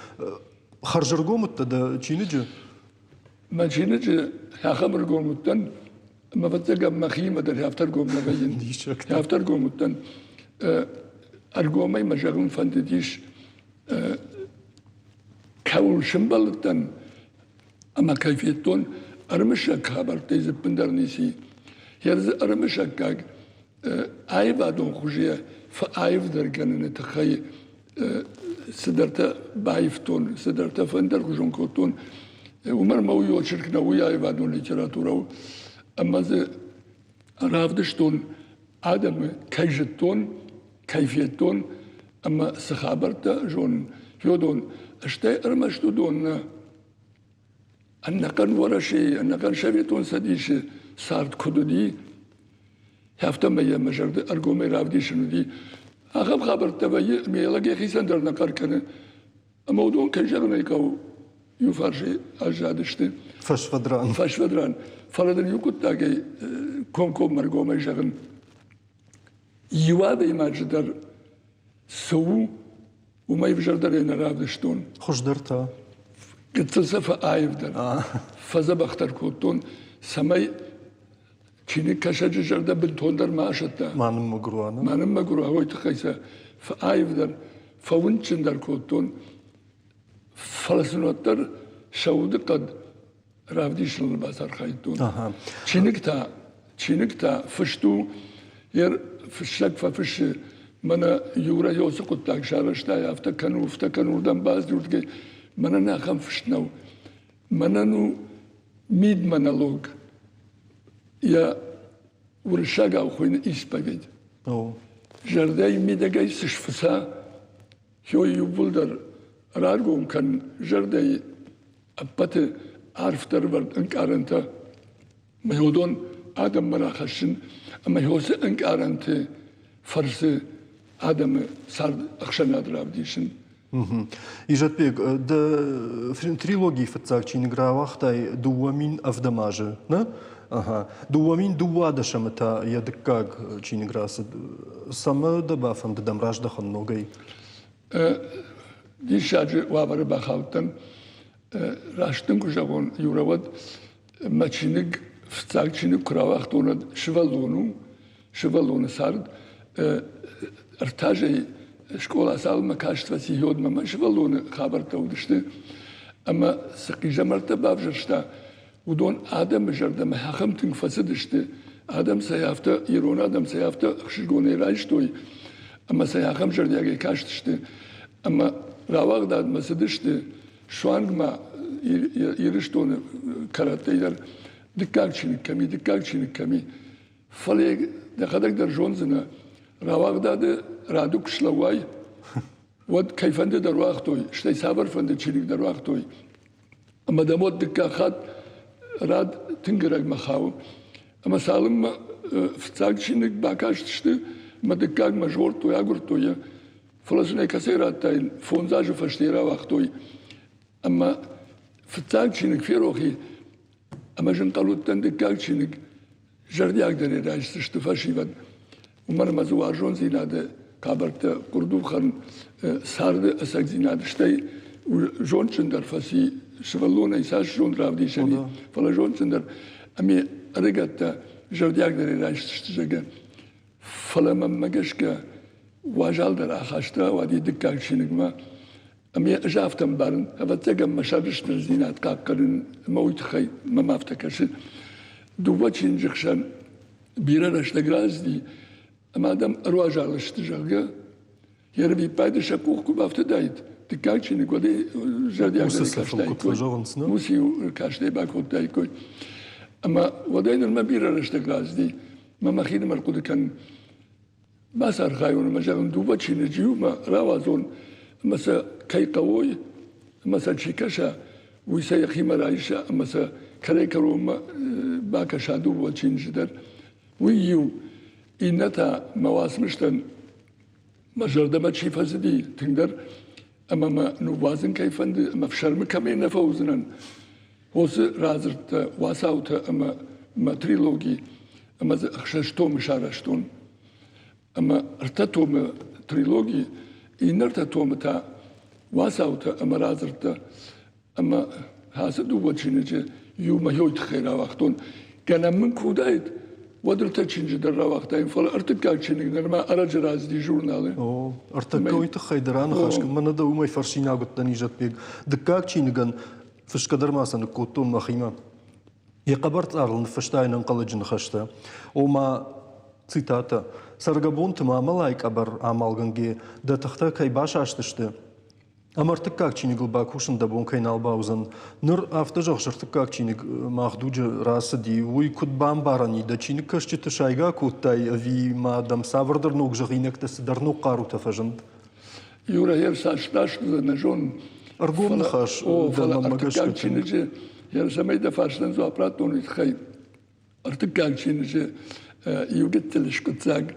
Хӕрзӕргом уыдтӕ дӕ чиныджы? Мӕ чиныджы ахӕм ӕргом уыдтӕн, ӕмӕ ӕвӕццӕгӕн мӕхиимӕ дӕр афтӕ ӕргом нӕ вӕййын. Афтӕ ӕргом уыдтӕн. Ӕргомӕй мӕ зӕгъын фӕндыдис, кӕуыл сымбӕлдтӕн ӕмӕ кӕй федтон, ӕрымысӕг хабӕрттӕй дзы ӕппындӕр ницы и. Йӕ дзы ӕрымысӕггаг аивадон хуызы фӕаивдӕр кӕныны тыххӕй цыдӕртӕ баивтон, цыдӕртӕ фендӕрхуызон кодтон. Уымӕн ӕмӕ уый очерк нӕ, уый аивадон литературӕ у. Ӕмӕ дзы равдыстон адӕмы, кӕй зыдтон, кӕй федтон ӕмӕ цы хабӕрттӕ зонын, уыдон. Стӕй ӕрмӕст уыдон нӕ, ӕнӕхъӕн Уӕрӕсейы, ӕнӕхъӕн Советон Цӕдисы цард куыд уыди, афтӕмӕй йӕ мӕ зӕрды ӕргомӕй равдисын уыди. Ахӕм хабӕрттӕ вӕййы, ӕмӕ йӕ лӕг йӕхицӕн дӕр нӕ хъӕр кӕны. Ӕмӕ уыдон, кӕй зӕгъын ӕй хъӕуы, иу фарсӕй аззадысты. Фӕсфӕдран. Фӕсфӕдран. Фӕлӕ дын иу хъуыддагӕй комкоммӕ ӕргомӕй зӕгъын. Иу адӕймаджы дӕр цы у, уымӕй ӕвзӕрдӕрӕй нӕ равдыстон. Хуыздӕр та? Гыццыл сӕ фӕаивдӕр, фӕдзӕбӕхдӕр кодтон, цӕмӕй чиныгкӕсӕджы зӕрдӕ бынтондӕр ма асӕтта. Ма ныммӕгуыр уа. Ма ныммӕгуыр уа, уый тыххӕй сӕ фӕаивдӕр, фӕуындджындӕр кодтон. Фӕлӕ сын уӕддӕр сӕ удыхъӕд равдисыныл бацархайдтон. Чиныг та, чиныг та фыст у, йе фыссӕг фӕфыссы, мӕнӕ Юра уыцы хъуыддаг сарӕзта, афтӕ кӕн, уфтӕ кӕн, уырдӕм бацыд, уырдыгӕй. Мӕнӕн ахӕм фыст нӕу. Мӕнӕн у. Мидмонолог йӕ уырыссагау хуыйны исповедь. Зӕрдӕйы мидӕгӕй цы сфыца, хёй иууылдӕр раргом кӕн зӕрдӕйы ӕппӕты арфдӕр вӕрд ӕнкъарӕнтӕ. Мӕ уыдон адӕммӕ рахӕссын ӕмӕ уыцы ӕнкъарӕнты фӕрцы адӕмы цард ӕхсӕнад равдисын. Изӕтбег, дӕ трилогийы фыццаг чиныг рауагътай 2007 азы, нӕ? Ага. 2012-ы та йӕ дыккаг чиныг рацыд. Цӕмӕ дӕ бафӕндыд ӕм раздӕхын ногӕй? Диссаджы уавӕры бахаудтӕн. Раст дын куы зӕгъон, Юра, уӕд мӕ чиныг, фыццаг чиныг куы рауагътон, уӕд сывӕллон у, сывӕллоны цард. Ӕртазӕй скъола цалынмӕ каст фӕци, уӕдмӕ мӕ сывӕллоны хабӕрттӕ уыдысты. Ӕмӕ цы хъизӕмӕрттӕ бавзӕрста, уыдон адӕмы зӕрдӕмӕ ахӕм тынг фӕцыдысты, адӕм сӕ афтӕ, ирон адӕм сӕ афтӕ ӕхсызгонӕй райстой ӕмӕ сӕ ахӕм зӕрдиагӕй кастысты, ӕмӕ рауагъдадмӕ цыдысты суанг ма Ирыстоны кӕрӕттӕй дӕр дыккаг чиныг кӕм и, дыккаг чиныг кӕм и. Фӕлӕ дӕхӕдӕг дӕр зондзынӕ, рауагъдады рады куы слӕууай, уӕд кӕйфӕнды дӕр уагътой, стӕй цавӕрфӕнды чиныг дӕр уагътой. Ӕмӕ дӕм уӕд дыккаг хатт рад тынг ӕрӕгмӕ хауы. Ӕмӕ цалынмӕ фыццаг чиныг бакастысты, ӕмӕ дыккагмӕ згъордтой, агуырдтой йӕ. Фӕлӕ сын ӕй кӕцӕй радтаин, фондз азы фӕсте рауагътой. Ӕмӕ фыццаг чиныг ферох и, ӕмӕ зынхъӕл уыдтӕн дыккаг чиныг зӕрдиагдӕрӕй райсдзысты фӕсивӕд. Уымӕн ӕмӕ дзы уарзондзинады хабӕрттӕ хъуырдухӕн царды ӕцӕгдзинад, стӕй зондджындӕр фӕци сывӕллонӕй цас зонд равдисӕн и, фӕлӕ зондджындӕр ӕмӕ ӕрыгӕттӕ зӕрдиагдӕрӕй райсдзысты, зӕгъгӕ. Фӕлӕ мӕнмӕ гӕсгӕ уазалдӕр ахаста уӕди дыккаг чиныгмӕ. Ӕмӕ ӕз афтӕ ӕмбарын, ӕвӕццӕгӕн мӕ сӕрыстырдзинад хъахъхъӕнын ӕмӕ уый тыххӕй мӕм афтӕ кӕсы. Дыууӕ чиныджы хсӕн бирӕ рӕстӕг рацыди, ӕмӕ адӕм ӕруазал сты, зӕгъгӕ, йе рвиппайды сӕ къух куы бафтыдаид, дыккаг чиныг, уӕд ӕй зӕрдиагдӕр кастаиккой. Уыцы-иу кастӕй бакодтаиккой. Ӕмӕ уӕдӕй нырмӕ бирӕ рӕстӕг рацыди, мӕ мӕхинымӕр хъуыды кӕнын. Бацархайон ӕмӕ зӕгъын, дыууӕ чиныджы иумӕ рауадзон ӕмӕ сӕ кӕй хъӕуой ӕмӕ сӕ чи кӕса, уый сӕ йӕхимӕ райса ӕмӕ сӕ кӕрӕй-кӕронмӕ бакӕса дыууӕ чиныджы дӕр. Уый иу. Иннӕ та мӕ уацмыстӕн мӕ зӕрдӕмӕ чи фӕцыди тынгдӕр ӕмӕ мӕ ныууадзын кӕй фӕнды ӕмӕ фсӕрмы кӕмӕй нӕ фӕуыдзынӕн, уыцы радзырдтӕ, уацаутӕ ӕмӕ мӕ трилоги ӕмӕ дзы ӕхсӕз томы сарӕзтон. Ӕмӕ ӕртӕ томы трилоги, иннӕ ӕртӕ томы та уацаутӕ ӕмӕ радзырдтӕ. Ӕмӕ ацы дыууӕ чиныджы иумӕ йой тыххӕй рауагътон. Гӕнӕн мын куы уыдаид, уӕд ӕртӕ чиныджы дӕр рауагътаин, фӕлӕ ӕртыккаг чиныг нырма ӕрӕджы рацыди журналы. О, ӕртыккаг уый тыххӕй дӕр аныхас кӕн. Мӕнӕ дӕ уымӕй фӕрсинаг уыдтӕн, Изӕтбег. Дыккаг чиныгӕн фысгӕ дӕр ма сӕ ныккодтон мӕхимӕ. Йӕ хъӕбӕр цъарыл ныффыста йын ӕнхъӕлӕджы ныхӕстӕ. Ома, цитатӕ, «Цӕргӕбонты мамӕлайы къӕбӕр амалгӕнгӕ дӕ тыхтӕ кӕй басастысты, Ӕмӕ ӕртыккаг чиныгыл бакусын дӕ бон кӕй нал бауыдзӕн. Ныр афтӕ зӕгъыс, ӕртыккаг чиныг мах дуджы рацыди, уый куыд бамбарӕн и, дӕ чиныгкӕсджыты сайгӕ кодтай ӕви ма дӕм цавӕрдӕр ног зӕгъинӕгтӕ цыдӕр ног хъарутӕ фӕзынд? Юра, йе рцас раст нӕ зонын. Ӕргом ныхас О, фӕлӕ ӕртыккаг чиныджы, цӕмӕй дӕ фарстӕн дзуапп радтон, уый тыххӕй ӕртыккаг чиныджы иу гыццыл скъуыддзаг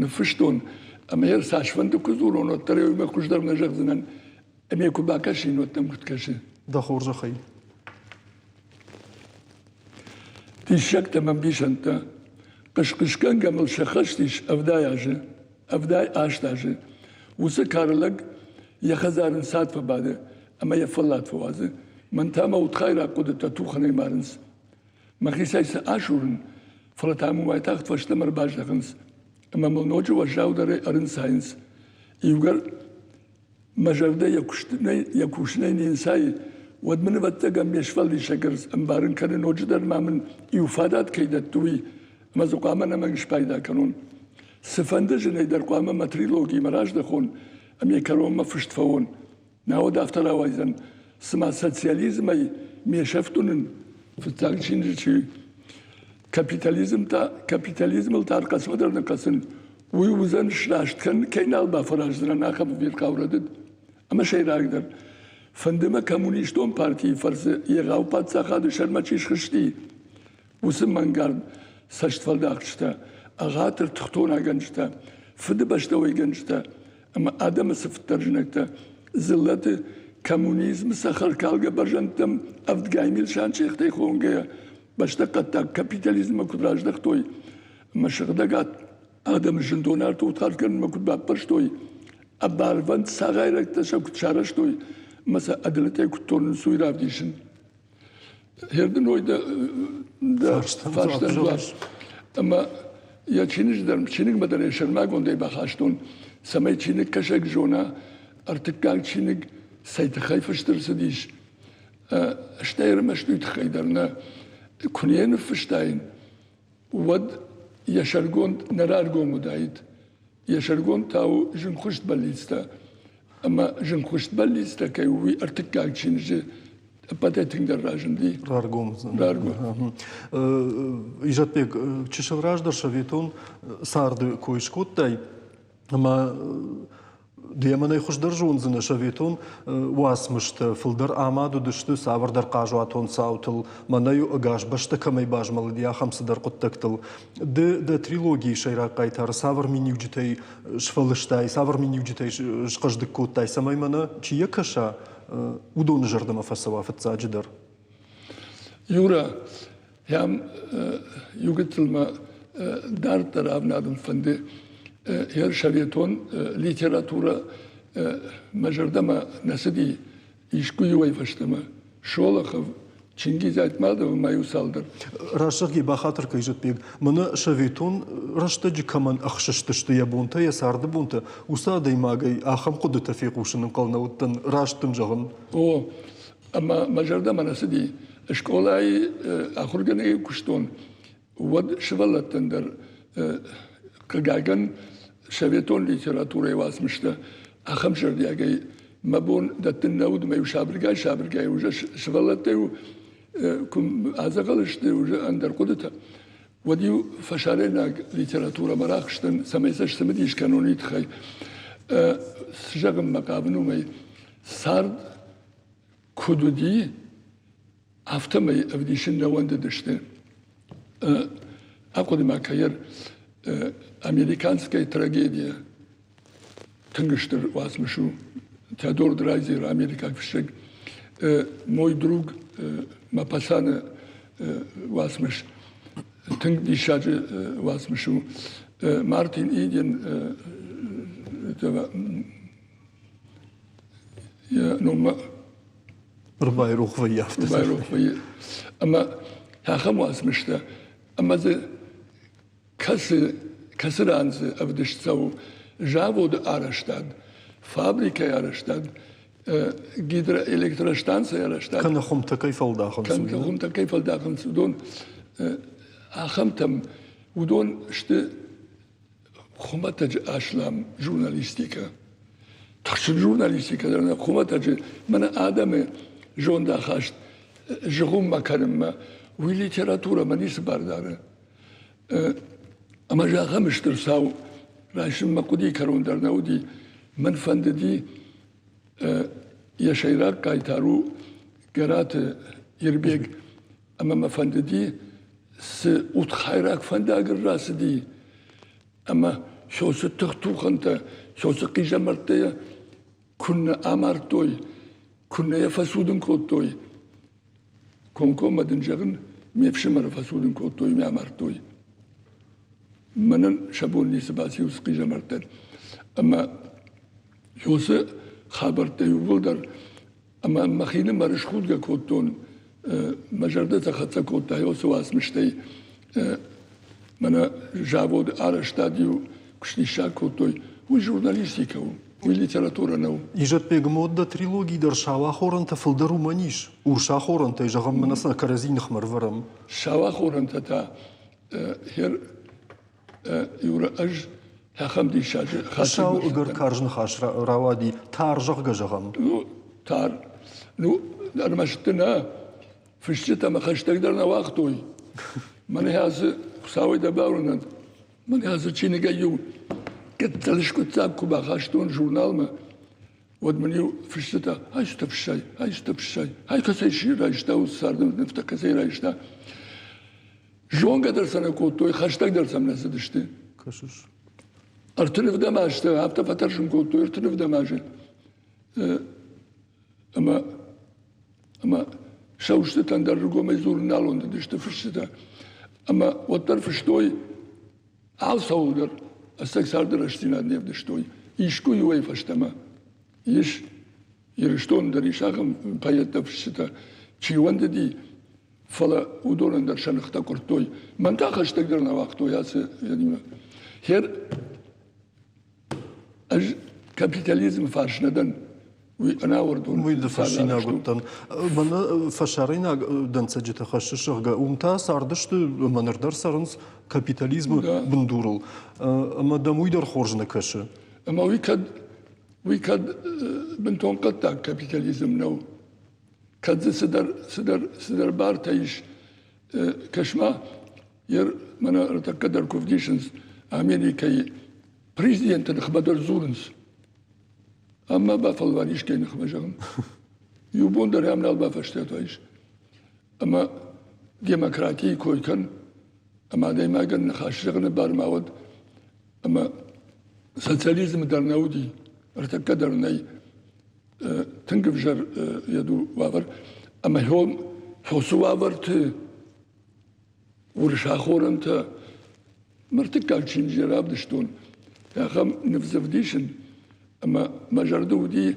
ныффыстон, ӕмӕ йӕ цасфӕнды куы дзурон, уӕддӕр ӕй уымӕ хуыздӕр нӕ зӕгъдзынӕн. Ӕмӕ куы бакӕсин, уӕд дӕм куыд кӕсы? Дӕ хорзӕхӕй. Диссӕгтӕ мӕ ӕмбисӕндтӕ. Хъысхъысгӕнгӕ мыл сӕххӕст ис 70 азы, 78 азы. Уыцы кары лӕг йӕ хӕдзары нцад фӕбады ӕмӕ йӕ фӕллад фӕуадзы. Мӕн та мӕ удхайраг хъуыдытӕ тухӕнӕй марынц. Мӕхицӕй сӕ асурын, фӕлӕ та мын уайтагъд фӕстӕмӕ ӕрбаздӕхынц ӕмӕ мыл ноджы уӕззаудӕрӕй ӕрынцайынц. Иугӕр мӕ зӕрдӕ йӕ куыстынӕй, йӕ кусынӕй не нцайы, уӕд мын, ӕвӕццӕгӕн, ме сфӕлдисӕг ӕмбарын кӕны ноджыдӕр ма мын иу фадат кӕй дӕтты, уый, ӕмӕ дзы хъуамӕ ӕнӕмӕнг спайда кӕнон. Цыфӕнды зынӕй дӕр хъуамӕ мӕ трилогимӕ раздӕхон ӕмӕ йӕ кӕронмӕ фыст фӕуон. Науӕд афтӕ рауайдзӕн, цыма социализмӕй Ме сӕфт уынын, фыццаг чиныджы чи капитализм та, капитализмыл та ӕрхъӕцмӕ дӕр нӕ хъӕцын, уый уыдзӕн сраст кӕнын, кӕй нал бафӕраздзынӕн, ахӕм ӕвирхъау рӕдыд. Ӕмӕ сӕйрагдӕр, фӕнды мӕ коммунистон партийы фӕрцы егъау паддзахады сӕрмӕ чи схызти, уыцы мӕнгард цӕстфӕлдахджытӕ, ӕгъатыр тыхтонагӕнджытӕ, фыдыбӕстӕуӕйгӕнджытӕ ӕмӕ адӕмы цыфыддӕр знӕгтӕ дзыллӕты коммунизмы цӕхӕркалгӕ бӕрзӕндтӕм ӕвдгай мил санчъехтӕй хонгӕйӕ бӕстӕ хъӕддаг капитализммӕ куыд раздӕхтой ӕмӕ сыгъдӕг адӕмы зындон арты удхар кӕнынмӕ куыд баппӕрстой, ӕбарвӕнд цагъайрӕгтӕ сӕ куыд сарӕзтой ӕмӕ сӕ ӕдылытӕй куыд тонынц, уый равдисын. Хердыной дӕ фарстӕн дзуапп. Ӕмӕ йӕ чиныджы дӕр, чиныгмӕ дӕр йӕ сӕрмагондӕй бахастон, цӕмӕй чиныгкӕсӕг зона, ӕртыккаг чиныг цӕй тыххӕй фыст ӕрцыдис, стӕй ӕрмӕст уый тыххӕй дӕр нӕ. Куы нӕ ныффыстаин, уӕд йӕ сӕргонд нӕ раргом уыдаид. Йӕ сӕргонд та у зынгхуыст бӕллицтӕ. Ӕмӕ зынгхуыст бӕллицтӕ кӕй у, уый ӕртыккаг чиныджы ӕппӕтӕй тынгдӕр разынди. Раргом. Раргом. Изӕтбег, чысыл раздӕр советон царды кой скодтай, ӕмӕ ды мӕнӕй хуыздӕр зондзынӕ советон уацмыстӕ фылдӕр амад уыдысты цавӕрдӕр хъазуатон цаутыл, мӕнӕ-иу ӕгас бӕстӕ кӕмӕй базмӕлыди, ахӕм цыдӕр хъуыддӕгтыл. Ды дӕ трилогийы сӕйраг хъайтары цавӕр миниуджытӕй сфӕлыстай, цавӕр миниуджытӕй схъӕздыг кодтай, цӕмӕй мӕнӕ чи йӕ кӕса, уыдоны зӕрдӕмӕ фӕцӕуа фыццаджыдӕр? Юра, йӕм иу гыццыл мӕ дарддӕр ӕвналын фӕнды. Йӕ советон литературӕ мӕ зӕрдӕмӕ нӕ цыди искуы-иуӕй фӕстӕмӕ. Шолохов, Чингиз Айтматовы ма иу цалдӕр. Рӕсугъд бахатыр кӕй Зӕтбег, мӕнӕ советон рӕстӕджы кӕмӕн ӕхсыстысты йӕ бонтӕ, йӕ царды бонтӕ, уыцы адӕймагӕй ахӕм хъуыдытӕ фехъусын ӕнхъӕл нӕ уыдтӕн, раст дын зӕгъын. О, ӕмӕ мӕ зӕрдӕмӕ нӕ цыди. Скъолайы ахуыргӕнӕгӕй куыстон, уӕд сывӕллӕттӕн дӕр, хъыгагӕн, советон литературӕйы уацмыстӕ ахӕм зӕрдиагӕй мӕ бон дӕттын нӕ уыд, ӕмӕ-иу сабыргай-сабыргай уже сывӕллӕттӕ-иу куы адзӕгъӕл сты уже ӕндӕр хъуыдытӕ, уӕд-иу фӕсарӕйнаг литературӕмӕ рахызтӕн, цӕмӕй сӕ сцымыдис кӕнон, уый тыххӕй. Цы зӕгъынмӕ хъавын уымӕй, цард куыд уыди, афтӕмӕй ӕвдисын нӕ уӕндыдысты. Ахъуыды ма кӕйӕр американская трагедия тынг стыр уацмыс у. Теодор Драйзер, америкаг фыссӕг, мой друг Мапасаны уацмыс тынг диссаджы уацмыс у. Мартин Иден йӕ номмӕ Ӕрбайрох вӕййы афтӕ. Ӕрбайрох вӕййы. Ӕмӕ ахӕм уацмыстӕ, ӕмӕ дзы кӕцы, кӕцы ран дзы ӕвдыст цӕуы заводы арӕзтад, фабрикӕйы арӕзтад, гидроэлектростанцӕйы арӕзтад. Кӕнӕ хуымтӕ кӕй фӕлдахынц. Кӕнӕ хуымтӕ кӕй фӕлдахынц, уыдон ахӕмтӕм уыдон сты хуымӕтӕджы аслам журналистикӕ. Тыхджын журналистикӕ дӕр нӕ хуымӕтӕджы мӕнӕ адӕмы зондахаст зыгъуыммӕ кӕнынмӕ, уый литературӕмӕ ницы бар дары. Ӕмӕ зӕгъӕм стыр цау райсын мӕ хъуыдыйы кӕрон дӕр нӕ уыди. Мӕн фӕндыди йӕ сӕйраг хъайтар у Гӕраты Ирбег ӕмӕ мӕ фӕндыди цы удхайраг фӕндагыл рацыди ӕмӕ соцы тыхтухӕнтӕ, соцы хъизӕмӕрттӕ йӕ куыннӕ амардтой, куыннӕ йӕ фӕцудын кодтой. Комкоммӕ дын зӕгъын, ме фсымӕры фӕцудын кодтой, мӕ амардтой. Мӕнӕн сӕ бон ницы баци уыцы хъизӕмӕрттӕн. Ӕмӕ уыцы хабӕрттӕ иууылдӕр ӕмӕ мӕхинымӕр схудгӕ кодтон, мӕ зӕрдӕ хӕццӕ кодта уыцы уацмыстӕй. Мӕнӕ заводы арӕзтад-иу куы сниссаг кодтой, уый журналистикӕ у, уый литературӕ нӕу. Изӕтбег, мод трилоги дӕр сау ахорӕнтӕ фылдӕр уымӕн ис? Урс ахорӕнтӕй, зӕгъӕм, мӕнӕ сӕ кӕрӕдзи ныхмӕ ӕрвӕрӕм. Сау ахорӕнтӕ та хер Юра, ӕз ахӕм диссаджы Хуыцау ӕгӕр карз ныхас рауади, тар зӕгъгӕ зӕгъӕм. Ну, тар. Ну, ӕрмӕст нӕ. Фысджытӕ мӕ хӕстӕгдӕр нӕ уагътой. Мӕнӕ ацы Хуыцауӕй дӕ бауырнӕд, мӕнӕ ацы чиныгӕй иу гыццыл скъуыддзаг куы бахастон журналмӕ, уӕд мын-иу фысджытӕ ай цы фыссай, ай цы фыссай, ай кӕцӕй райста, уыцы царды нывтӕ кӕцӕй райста. Зонгӕ дӕр сӕ нӕ кодтой, хӕстӕгдӕр сӕм нӕ цыдысты. Кӕсыс? Ӕртын азты афтӕ фӕтӕрсын кодтой ӕртын азы. Ӕмӕ ӕмӕ сӕ устытӕн дӕр ӕргомӕй дзурын нал уӕндыдысты фысджытӕ. Ӕмӕ уӕддӕр фыстой алцӕуыл дӕр, ӕцӕг царды рӕстдзинад не вдыстой. Искуы иуӕй фӕстӕмӕ ис Ирыстоны дӕр ис ахӕм поэттӕ, фысджытӕ, чи уӕндыди, фӕлӕ уыдонӕн дӕр сӕ ныхтӕ къуырдтой. Мӕн та хӕстӕгдӕр нӕ уагътой ацы йӕнимӕ. Хер ӕз капитализмы фарс нӕ дӕн, уый ӕнауӕрдон. Уый ды фӕрсинаг уыдтӕн. Мӕнӕ фӕсарӕйнаг дӕнцӕджыты хӕссы, зӕгъгӕ, уым та цардысты ӕмӕ ныр дӕр цӕрынц капитализмы бындурыл. Ӕмӕ дӕм уый дӕр хорз нӕ кӕсы. Ӕмӕ уый кӕд уый кӕд бынтон хъӕддаг капитализм нӕу, кӕд дзы цыдӕр, цыдӕр, цыдӕр бартӕ ис, кӕс-ма, мӕнӕ ӕртӕккӕ дӕр куы вдисынц Америкӕйы президенты ныхмӕ дӕр дзурынц. Ӕмӕ бафӕлвар искӕй ныхмӕ зӕгъын. Иу бон дӕр ӕм нал бафӕстиат уаис. Ӕмӕ демократийы кой кӕн, ӕмӕ адӕймагӕн ныхас зӕгъыны бар ма уӕд. Ӕмӕ социализм дӕр нӕ уыди, ӕртӕккӕ дӕр нӕй. Тынг ӕвзӕр йӕд у уавӕр. Ӕмӕ фосы уавӕрты уырыс ахорӕнтӕ ӕртыккаг чиныджы равдыстон ахӕм нывдзӕвдисын, ӕмӕ мӕ зӕрды уыди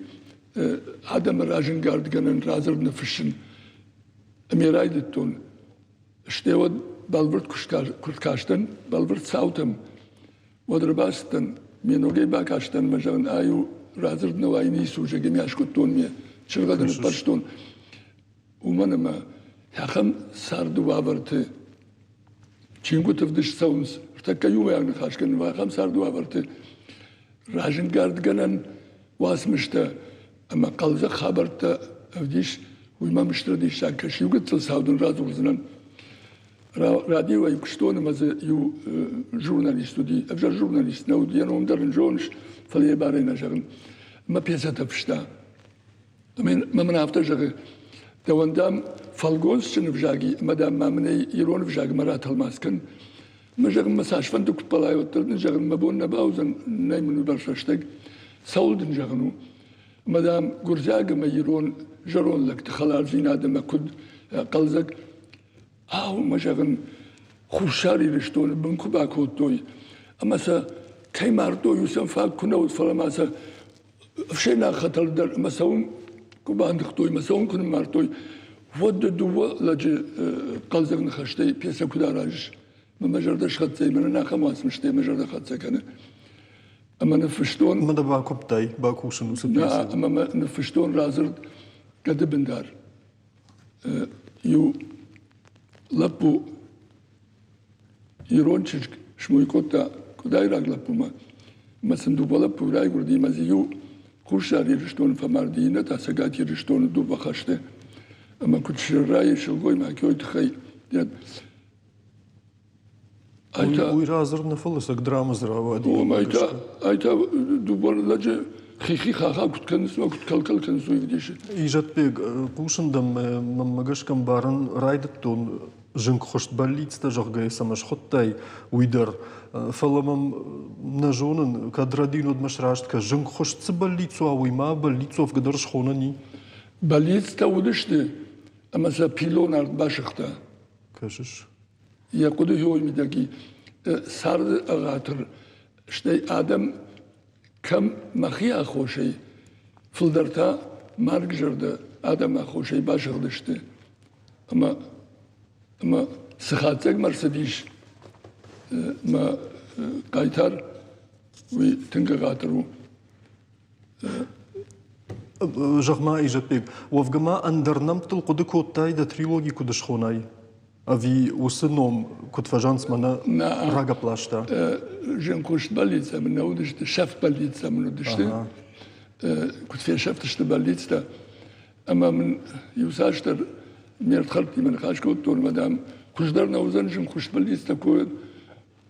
адӕмы разӕнгардгӕнӕн радзырд ныффыссын. Ӕмӕ райдыдтон. Стӕй уӕд бӕлвырд куы ркастӕн, бӕлвырд цаутӕм, уӕд ӕрбацыдтӕн, ме ногӕй бакастӕн мӕ зӕгъын, ай у радзырд нӕу, ай ницы у, зӕгъгӕ, ме аскъуыдтон, ме чыргъӕды ныппӕрстон. Уымӕн ӕмӕ ахӕм царды уавӕрты чингуыты ӕвдыст цӕуынц, ӕртӕккӕ иумӕйаг ныхас кӕнын, ахӕм царды уавӕрты разӕнгардгӕнӕн уацмыстӕ ӕмӕ хъӕлдзӕг хабӕрттӕ ӕвдис, уый мӕм стыр диссаг кӕсы. Иу гыццыл цау дын радзурдзынӕн. Радиойы куыстон ӕмӕ дзы иу журналист уыди, ӕвзӕр журналист нӕ уыд, йӕ ном дӕр ын зоныс, фӕлӕ йӕ барӕй нӕ зӕгъын. Ӕмӕ пьесӕтӕ фыста. Ӕмӕ мын афтӕ зӕгъы, дӕуӕн, дам, фӕлгонцджын ӕвзаг и, ӕмӕ, дам, ма мын ӕй ирон ӕвзагмӕ ратӕлмац кӕн. Мӕ зӕгъын, мӕ цасфӕнды куы ппӕлай, уӕддӕр дын зӕгъын, мӕ бон нӕ бауыдзӕн, нӕй мын уыйбӕрц рӕстӕг. Цӕуыл дын зӕгъын у? Ӕмӕ, дам, гуырдзиаг ӕмӕ ирон зӕронд лӕгты хӕлардзинад ӕмӕ куыд хъӕлдзӕг. Ау, мӕ зӕгъын, Хуссар Ирыстоны бын куы бакодтой, ӕмӕ сӕ кӕй мардтой, уый сӕм фаг куы нӕ уыд, фӕлӕ ма сӕ ӕфсӕйнаг хӕтӕл дӕр ӕмӕ цӕуын куы бандыгътой ӕмӕ цӕуын куы ныммардтой, уӕд ды дыууӕ лӕджы хъӕлдзӕг ныхӕстӕй пьесӕ куыд аразыс? Мӕ мӕ зӕрдӕ схӕццӕ и, мӕнӕн ахӕм уацмыстӕй мӕ зӕрдӕ хӕццӕ кӕны. Ӕмӕ ныффыстон... Ӕмӕ дӕ бакуымдтай бакусын уыцы пьесӕ? Ӕмӕ мӕ ныффыстон радзырд «Гӕдыбындар». Иу лӕппу Ирон чызг смой кодта къуыдайраг лӕппумӕ ӕмӕ сын дыууӕ лӕппуйы райгуырди ӕмӕ дзы иу Хуссар Ирыстоны фӕмарди, иннӕ та Цӕгат Ирыстоны дыууӕ хӕсты. Ӕмӕ куыд срайы сылгоймаг уый тыххӕй Уый радзырд нӕ, фӕлӕ цӕг драмӕ дзы рауади. Ай та дыууӕ лӕджы хихи-хаха куыд кӕнынц ӕмӕ куыд кӕл-кӕл кӕнынц, уый вдисы. Изӕтбег, хъусын дӕм, мӕнмӕ гӕсгӕ ӕмбарын райдыдтон зынгхуыст бӕллицтӕ, зӕгъгӕ, цӕмӕ схуыдтай, уый дӕр. Фӕлӕ мӕм нӕ зонын, кӕд рӕдийын, уӕд мӕ сраст кӕн. Зынгхуыст цы бӕллиц уа, уый ма бӕллиц уӕвгӕ дӕр схонӕн и? Бӕллицтӕ уыдысты, ӕмӕ сӕ пилон арт басыгъта. Кӕсыс? Йӕ хъуыдыйы мидӕг и царды ӕгъатыр, стӕй адӕм кӕм мӕхи аххосӕй, фылдӕр та маргзӕрдӕ адӕмы аххосӕй басыгъдысты. Ӕмӕ, ӕмӕ цы хатдзӕгмӕ ӕрцыдис мӕ хъайтар, уый тынг ӕгъатыр у. Зӕгъ-ма, Изӕтбег, уӕвгӕ ма ӕндӕр нӕмттыл хъуыды кодтай дӕ трилоги куыд схонай? Ӕви уыцы ном куыд фӕзӕнц мӕнӕ рагӕпп ласта? Зынкуыст бӕллицтӕ мын нӕ уыдысты, сӕфт бӕллицтӕ мын уыдысты. Куыд фесӕфтысты бӕллицтӕ. Ӕмӕ мын иуцасдӕр. Ме рдхӕрдтимӕ ныхас кодтон ӕмӕ, дам, хуыздӕр нӕ уыдзӕн зынгхуыст бӕллицтӕ куы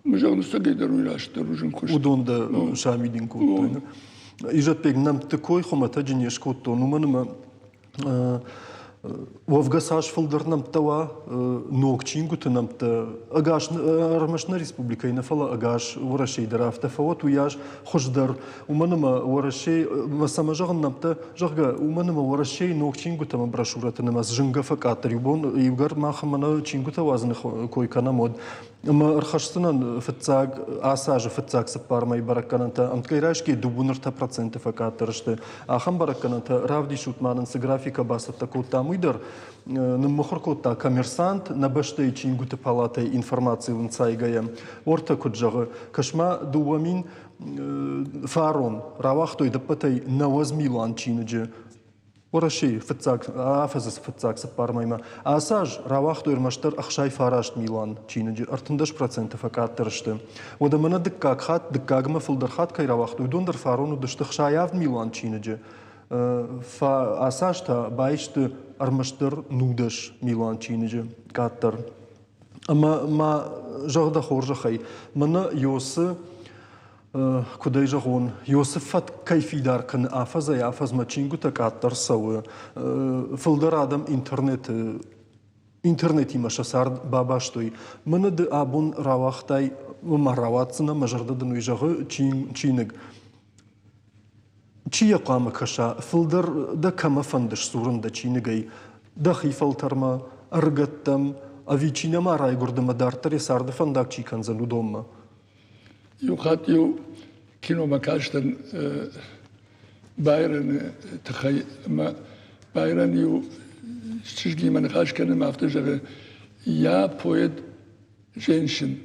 зӕгъын, ӕцӕгӕйдӕр уый растдӕр у зынгхуыст. Уыдон дӕ самидин кодтой. Изӕтбег, нӕмтты кой хуымӕтӕджы не скодтон, уымӕн ӕмӕ Уӕвгӕ цас фылдӕр нӕмттӕ уа, ног чингуыты нӕмттӕ, ӕгас ӕрмӕст нӕ республикӕйы нӕ, фӕлӕ ӕгас Уӕрӕсейы дӕр афтӕ фӕуӕт, уыйас хуыздӕр. Уымӕн ӕмӕ Уӕрӕсе, цӕмӕ зӕгъын нӕмттӕ, зӕгъгӕ, уымӕн ӕмӕ Уӕрӕсейы ног чингуытӕ ӕмӕ брошюрӕты нымӕц зынгӕ фӕкъаддӕр. Иу бон иугӕр мах мӕнӕ чингуытӕ уадзыны кой кӕнӕм, уӕд ӕмӕ ӕрхӕсдзынӕн фыццаг ацы азы фыццаг цыппар мӕйы бӕрӕггӕнӕнтӕ ӕмткӕй райсгӕ 2,3% фӕкъаддӕр сты. Ахӕм бӕрӕггӕнӕнтӕ равдисут ма нын цы графикӕ бацӕттӕ кодтам, уый дӕр. Ныммыхуыр кодта коммерсант нӕ бӕстӕйы чингуыты палатӕйы информацийыл ӕнцайгӕйӕ. Ортӕ куыд зӕгъы, кӕс-ма 2000 фарон рауагътой ӕппӕтӕй 90 милуан чиныджы. Уӕрӕсейы фыццаг афӕдзы фыццаг цыппар мӕймӕ. Ацы аз рауагътой ӕрмӕстдӕр 69 милуан чиныджы, 13% фӕкъаддӕр сты. Уӕдӕ мӕнӕ дыккаг хатт, дыккагмӕ фылдӕр хатт кӕй рауагътой, уыдон дӕр фарон уыдысты 67 милуан чиныджы. Ацы аз та баисты ӕрмӕстдӕр 19 милуан чиныджы къаддӕр. Ӕмӕ ма зӕгъ дӕ хорзӕхӕй, мӕнӕ Йосы куыд ӕй зӕгъон, Иосиф фӕтк кӕй фидар кӕны афӕдзӕй-афӕдзмӕ чингуытӕ къаддӕр цӕуы, фылдӕр адӕм интернеты интернетимӕ сӕ цард бабастой. Мӕнӕ ды абон рауагътай, ма рауадздзынӕ, мӕ зӕрдӕ дын уый зӕгъы чиныг. Чи йӕ хъуамӕ кӕса, фылдӕр дӕ кӕмӕ фӕнды сдзурын дӕ чиныгӕй, дӕхи фӕлтӕрмӕ, ӕрыгӕттӕм, ӕви чи нӕма райгуырд ӕмӕ дарддӕр йӕ царды фӕндаг чи кӕндзӕн, уыдонмӕ? Иу хатт иу киномӕ кастӕн Байроны тыххӕй ӕмӕ Байрон иу чызгимӕ ныхас кӕны ӕмӕ афтӕ зӕгъы: Я поэт женщин.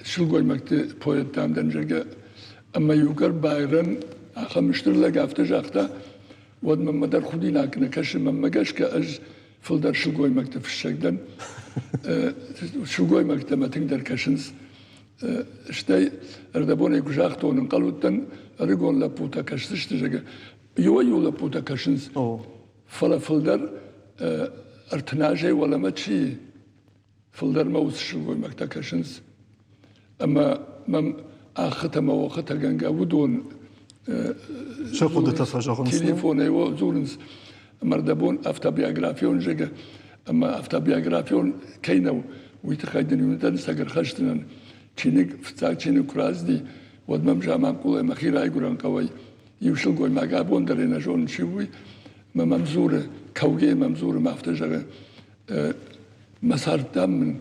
Сылгоймӕгты поэт, дам, дӕн, зӕгъгӕ. Ӕмӕ иугӕр Байрон ахӕм стыр лӕг афтӕ загъта, уӕд мӕнмӕ дӕр худинаг нӕ кӕсы, мӕнмӕ гӕсгӕ ӕз фылдӕр сылгоймӕгты фыссӕг дӕн. Сылгоймӕгтӕ мӕ тынгдӕр кӕсынц. Стӕй ӕрдӕбонӕй куы загътон, ӕнхъӕл уыдтӕн, ӕрыгон лӕппутӕ кӕсдзысты, зӕгъгӕ. Иуӕй-иу лӕппутӕ кӕсынц, фӕлӕ фылдӕр ӕртын азӕй уӕлӕмӕ чи фылдӕр мӕ уыцы сылгоймӕгтӕ кӕсынц. Ӕмӕ мӕм ӕххытӕ ӕмӕ оххытӕгӕнгӕ уыдон сӕ хъуыдытӕ фӕзӕгъынц. Телефонӕй дзурынц, ӕмӕ ӕрдӕбон автобиографион зӕгъы, ӕмӕ автобиографион кӕй нӕу, уый тыххӕй дын иу дӕнцӕг ӕрхӕсдзынӕн. Чиныг, фыццаг чиныг куы рацыди, уӕд мӕм Заманхъулӕй мӕхи райгуырӕн хъӕуӕй иу сылгоймаг абон дӕр ӕй нӕ зонын чи у, уый, ӕмӕ мӕм дзуры, кӕугӕ мӕм дзуры, мӕ афтӕ зӕгъы, мӕ цард, дам, мын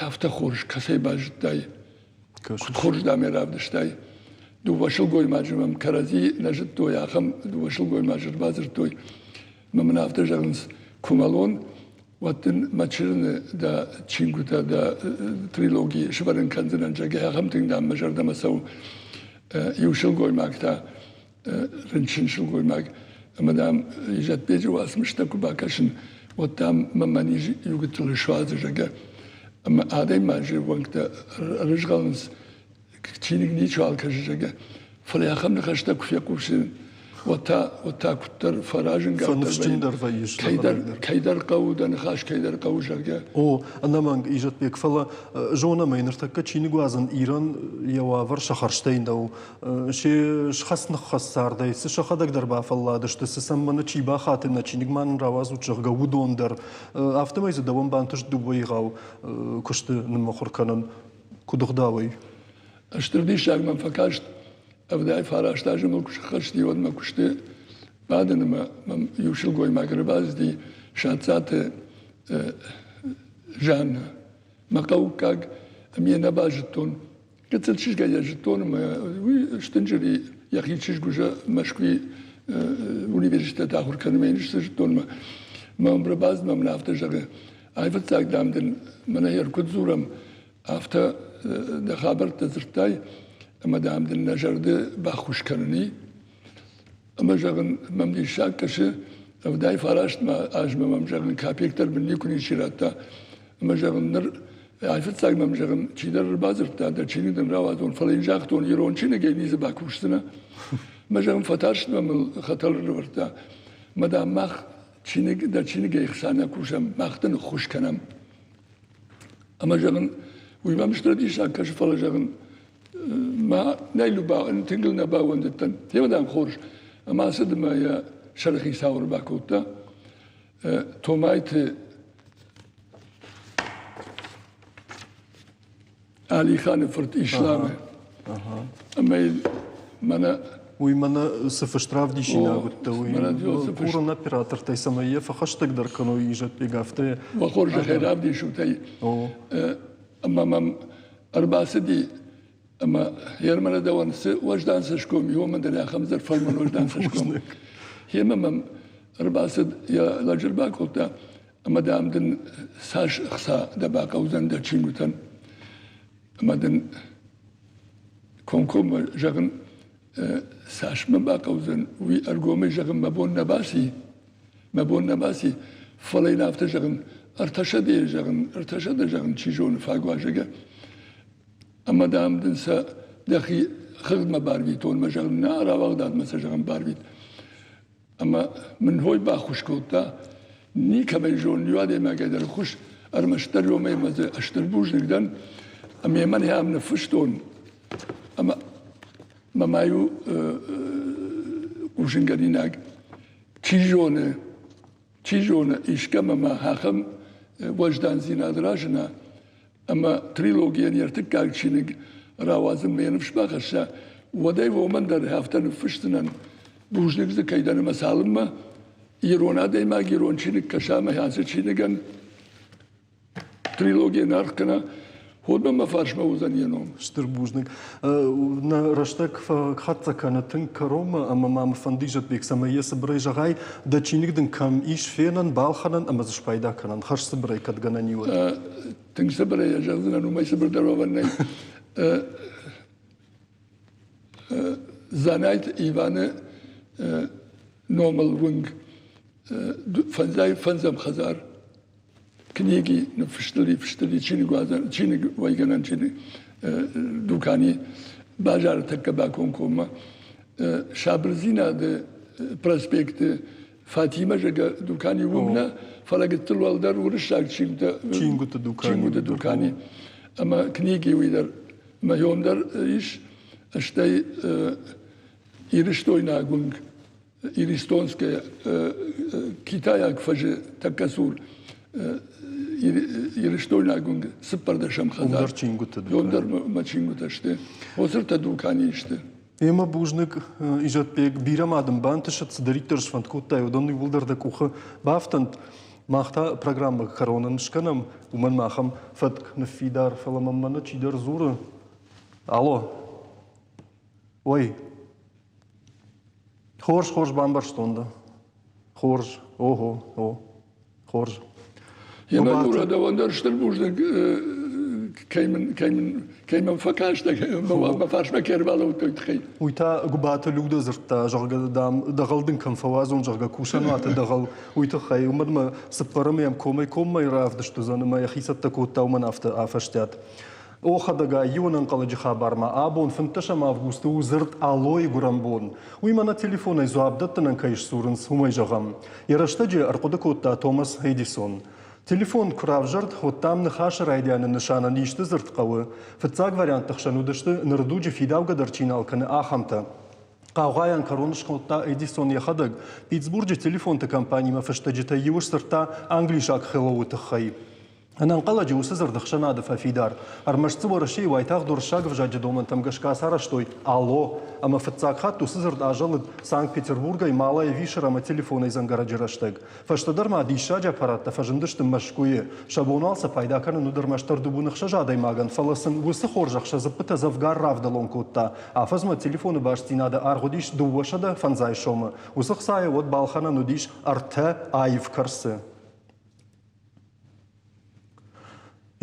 афтӕ хорз кӕцӕй базыдтай, куыд хорз дам ӕй равдыстай. Дыууӕ сылгоймаджы мӕм кӕрӕдзи нӕ зыдтой, ахӕм дыууӕ сылгоймаджы ӕрбадзырдтой. Мӕ мын афтӕ зӕгъынц, куы мӕлон, уӕд дын мӕ чырыны дӕ чингуытӕ, дӕ трилоги сывӕрын кӕндзынӕн, зӕгъгӕ, ахӕм тынг дам мӕ зӕрдӕмӕ цӕуы. Иу сылгоймаг та рынчын сылгоймаг ӕмӕ, дам, Изӕтбеджы уацмыстӕ куы бакӕсын, уӕд, дам, мӕ мӕ низ иугыццыл суадзы, зӕгъгӕ. Ӕмӕ адӕймаджы уӕнгтӕ ӕрызгъӕлынц, чиныг ничиуал кӕсы, зӕгъгӕ. Фӕлӕ ахӕм ныхӕстӕ куы фехъусын, уӕд та, уӕд та куыддӕр фӕразынгарддӕр вӕййыс. Кӕйдӕр, кӕйдӕр хъӕуы дӕ ныхас, кӕйдӕр хъӕуы, зӕгъгӕ. О, ӕнӕмӕнг, Изӕтбег, фӕлӕ зонӕм ӕй, ныртӕккӕ чиныгуадзӕн Ирӕн йӕ уавӕр сӕ хӕрзтӕй нӕу. Се схӕц-ныххӕц цардӕй цы сӕхӕдӕг дӕр бафӕлладысты, цы сӕм мӕнӕ чи бахаты, нӕ чиныг ма нын рауадзут, зӕгъгӕ, уыдон дӕр. Афтӕмӕй дзы дӕуӕн бантыст дыууӕ егъау куысты ныммыхуыр кӕнын. Куыд ӕгъдауӕй? Стыр диссаг мӕм фӕкаст, 79 азы мыл куы сыххӕст и, уӕд мӕ куысты бадын ӕмӕ мӕм иу сылгоймаг ӕрбацыди Сатцаты Жаннӕ. Мӕ хъӕуккаг, ӕмӕ йӕ нӕ базыдтон. Гыццыл чызгӕй йӕ зыдтон ӕмӕ уый стынджыр и, йӕхи чызг уже Мӕскуыйы университеты ахуыр кӕны мӕ йын зыдтон мӕ. Мӕ ӕмбырбадзмӕ мын афтӕ зӕгъы, айфыццаг, дам, дын мӕнӕ йӕ куыд дзурӕм, афтӕ дӕ хабӕрттӕ дзырдтай, ӕмӕ, дам, дын нӕ зӕрды баххуыс кӕнын и. Ӕмӕ, зӕгъын, мӕм диссаг кӕсы, 79 азмӕ мӕм, зӕгъын, капек дӕр мын никуы ничи радта. Ӕмӕ, зӕгъын, ныр айфыццаг мӕм, зӕгъын, чидӕр ӕрбадзырдта, дӕ чиныг дын рауадзон, фӕлӕ йын загътон, ирон чиныгӕй ницы бакусдзынӕ. Мӕ, зӕгъын, фӕтарст мӕ мыл хӕтӕл ӕрӕвӕрдта. Мӕ, дам, мах. чиныг, дӕ чиныгӕй хца нӕ кусӕм, мах дын ӕххуыс кӕнӕм. Ӕмӕ зӕгъын, уый мӕм стыр диссаг кӕсы, фӕлӕ зӕгъын, мӕ нӕй тынг ыл нӕ баууӕндыдтӕн. Темӕ дам хорз. Ӕмӕ ацыд ӕмӕ йӕ сӕрыхицау ӕрбакодта. Томайты Алиханы фырт Исламы. Ӕмӕ мӕнӕ Уый мӕнӕ цы фыст равдисинаг уыдтӕ, уый курын оператортӕй, цӕмӕй йӕ фӕхӕстӕгдӕр кӕной Изӕтбег, афтӕ. Уӕ хорзӕхӕй равдисут ӕй. Ӕмӕ мӕм ӕрбацыди ӕмӕ Ермӕнӕ дӕуӕн цы уӕздан цӕсгом и, уымӕн дӕр ахӕм дӕр фӕлмӕн уӕздан цӕсгом. Йемӕ мӕм ӕрбацыд, йӕ лӕджы ӕрбакодта, ӕмӕ дам дын цас ӕхца дӕ бахъӕудзӕн дӕ чингуытӕн. Ӕмӕ дын комкоммӕ зӕгъын, цас мӕ бахъӕудзӕн, уый ӕргомӕй зӕгъын мӕ бон нӕ баци. Мӕ бон нӕ баци, фӕлӕ йын афтӕ зӕгъын, ӕртӕсӕдӕйы зӕгъын, ӕртӕсӕдӕ зӕгъын, чи зоны, фаг уа, зӕгъгӕ. Ӕмӕ, дам, дын сӕ дӕхи хыгъдмӕ барвитон, мӕ зӕгъын, нӕ рауагъдадмӕ сӕ зӕгъын барвит. Ӕмӕ мын хой баххуыс кодта, никӕмӕй зонын иу адӕймагӕй дӕр ӕххуыс, ӕрмӕстдӕр уымӕй ӕмӕ дзы стыр бузныг дӕн. Ӕмӕ мӕн ам ныффыстон ӕмӕ мӕ ма иу хъусынгӕнинаг, чи зоны, чи зоны, искӕмӕ ма ахӕм уӕздандзинад разына, ӕмӕ трилогийӕн йе ртыккаг чиныг рауадзынмӕ йӕ ныфс бахӕсса, уӕд ӕй уымӕн дӕр афтӕ ныффысдзынӕн, бузныг дзы кӕй дӕн ӕмӕ цалынмӕ ирон адӕймаг ирон чиныг кӕса ӕмӕ ацы чиныгӕн трилогийӕн аргъ кӕна, уӕдмӕ мӕ фарсмӕ уыдзӕн йӕ ном. Стыр бузныг. Нӕ рӕстӕг фӕхӕццӕ кӕны тынг кӕронмӕ ӕмӕ ма мӕ фӕнды Изӕтбег, цӕмӕй йӕ цыбырӕй зӕгъай, дӕ чиныг дын кӕм ис фенӕн, балхӕнӕн ӕмӕ дзы спайда кӕнӕн, хӕрз цыбырӕй кӕд гӕнӕн и, уӕд. Тынг цыбырӕй йӕ зӕгъдзынӕн, уымӕй цыбырдӕр уӕвӕн нӕй. Дзанайты Иваны номыл уынг фӕндзай фӕндзӕм хӕдзар книги ныффыстыли, фыстыли чиныгуадзӕн, чиныг уӕйгӕнӕн чиныг дукани базары тӕккӕ бакомкоммӕ Сабырдзинады проспекты Фатимӕ зӕгъгӕ дукани уым нӕ, фӕлӕ гыццыл уӕлдӕр уырыссаг чингуытӕ чингуыты дукани, чингуыты дукани ӕмӕ книги уый дӕр мӕ дӕр ис, стӕй Ирыстойнаг уынг Иристонская китайаг фӕзы тӕккӕ цур Ирыстойнаг уынг цыппӕрдӕсӕм хӕдзар. Уым чингуыты дукани. Уым дӕр мӕ чингуытӕ сты. Оцыртӕ дуканийы сты. Эмӕ бузныг, Изӕтбег, бирӕ ма дын бантысӕд, цыдӕриддӕр сфӕнд кодтай, уыдон иууылдӕр дӕ къухы бафтӕнт. Мах та программӕ кӕронӕн скӕнӕм, уымӕн махӕм фӕтк ныффидар, фӕлӕ мӕм мӕнӕ чидӕр дзуры. Алло. Ой. Хорз, хорз бамбӕрстон дӕ. Хорз, ого, о, хорз. Емӕ Юра, дӕуӕн дӕр стыр бузныг, кӕй мын, кӕй мын, кӕй мӕм фӕкастӕ, мӕ фарсмӕ кӕй ӕрбалӕудтай, тыххӕй. Уый та Гуыбаты Людӕ дзырдта, зӕгъгӕ, дам, дӕгъӕл дын кӕм фӕуадзон, зӕгъгӕ, кусӕнуаты дӕгъӕл, уый тыххӕй. Уымӕн мӕ цыппӕрӕм йӕм комӕй-коммӕ равдыст уыдзӕн ӕмӕ йӕхи цӕттӕ кодта уымӕн афтӕ афӕстиат. О, хӕдӕгай, иу ӕнӕнхъӕлӕджы хабармӕ абон, 15 августы у дзырд Алойы гуырӕнбон. Уый мӕнӕ телефонӕй дзуапп дӕттынӕн кӕй сдзурынц, уымӕй зӕгъӕм. Йӕ рӕстӕджы ӕрхъуыды кодта Томас Эдисон. Телефон куы равзӕрд, уӕд дам ныхасы райдианы нысанӕн исты дзырд хъӕуы. Фыццаг вариантты хсӕн уыдысты, ныр дуджы фидаугӕ дӕр чи нал кӕны, ахӕмтӕ. Хъаугъайӕн кӕрон скодта Эдисон йӕхӕдӕг. Питтсбурджы телефонты компанимӕ фыстӕджытӕй иу сдзырдта англисаг Hello-ы тыххӕй. Ӕнӕнхъӕлӕджы уыцы дзырд ӕхсӕнады фӕфидар. Ӕрмӕст дзы Уӕрӕсейы уайтагъд уырыссаг ӕвзаджы домӕнтӕм гӕсгӕ ацарӕзтой «Алло!» ӕмӕ фыццаг хатт уыцы дзырд азӕлыд Санкт-Петербургӕй Малая Вишера ӕмӕ телефонӕй дзӕнгӕрӕджы рӕстӕг. Фӕстӕдӕр ма диссаджы аппараттӕ фӕзындысты Мӕскуыйы. Сӕ бон уал сӕ пайда кӕнын уыд ӕрмӕстдӕр дыууын ӕхсӕз адӕймагӕн, фӕлӕ сын уыцы хорзӕх сӕ дзыппытӕ дзӕвгар равдӕлон кодта. Афӕдзмӕ телефоны бастдзинады аргъ уыдис 250 сомы. Уыцы хцайӕ уӕд балхӕнӕн уыдис ӕртӕ аив кӕрцы.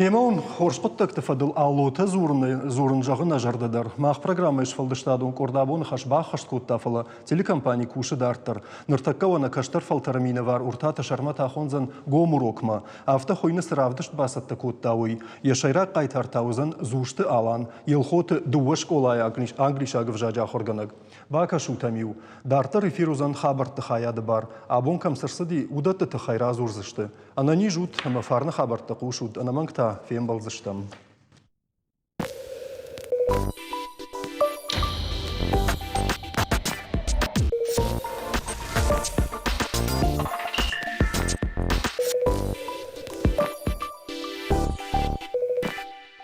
Емӕ уын хорз хъуыддӕгты фӕдыл аллотӕ дзурын, дзурын зӕгъы нӕ зӕрдӕ дӕр. Мах программӕйы сфӕлдыстадон къорд абоны хӕс баххӕст кодта, фӕлӕ телекомпани кусы дарддӕр. Ныртӕккӕ уӕ нӕ кӕстӕр фӕлтӕры минӕвар Уртаты Сӕрмӕт ахондзӕн гом урокмӕ. Афтӕ хуыйны цы равдыст бацӕттӕ кодта, уый. Йӕ сӕйраг хъайтар та уыдзӕн Дзусты Алан, Елхоты дыууӕ скъолайы англисаг ӕвзаджы ахуыргӕнӕг. Бакӕсут ӕм-иу. Дарддӕр эфир уыдзӕн хабӕртты хайады бар. Абон кӕм цы рцыди, уыдӕтты тыххӕй радзурдзысты. Ӕнӕниз ут ӕмӕ фарны хабӕрттӕ хъусут, ӕнӕмӕнг та фембӕлдзыстӕм.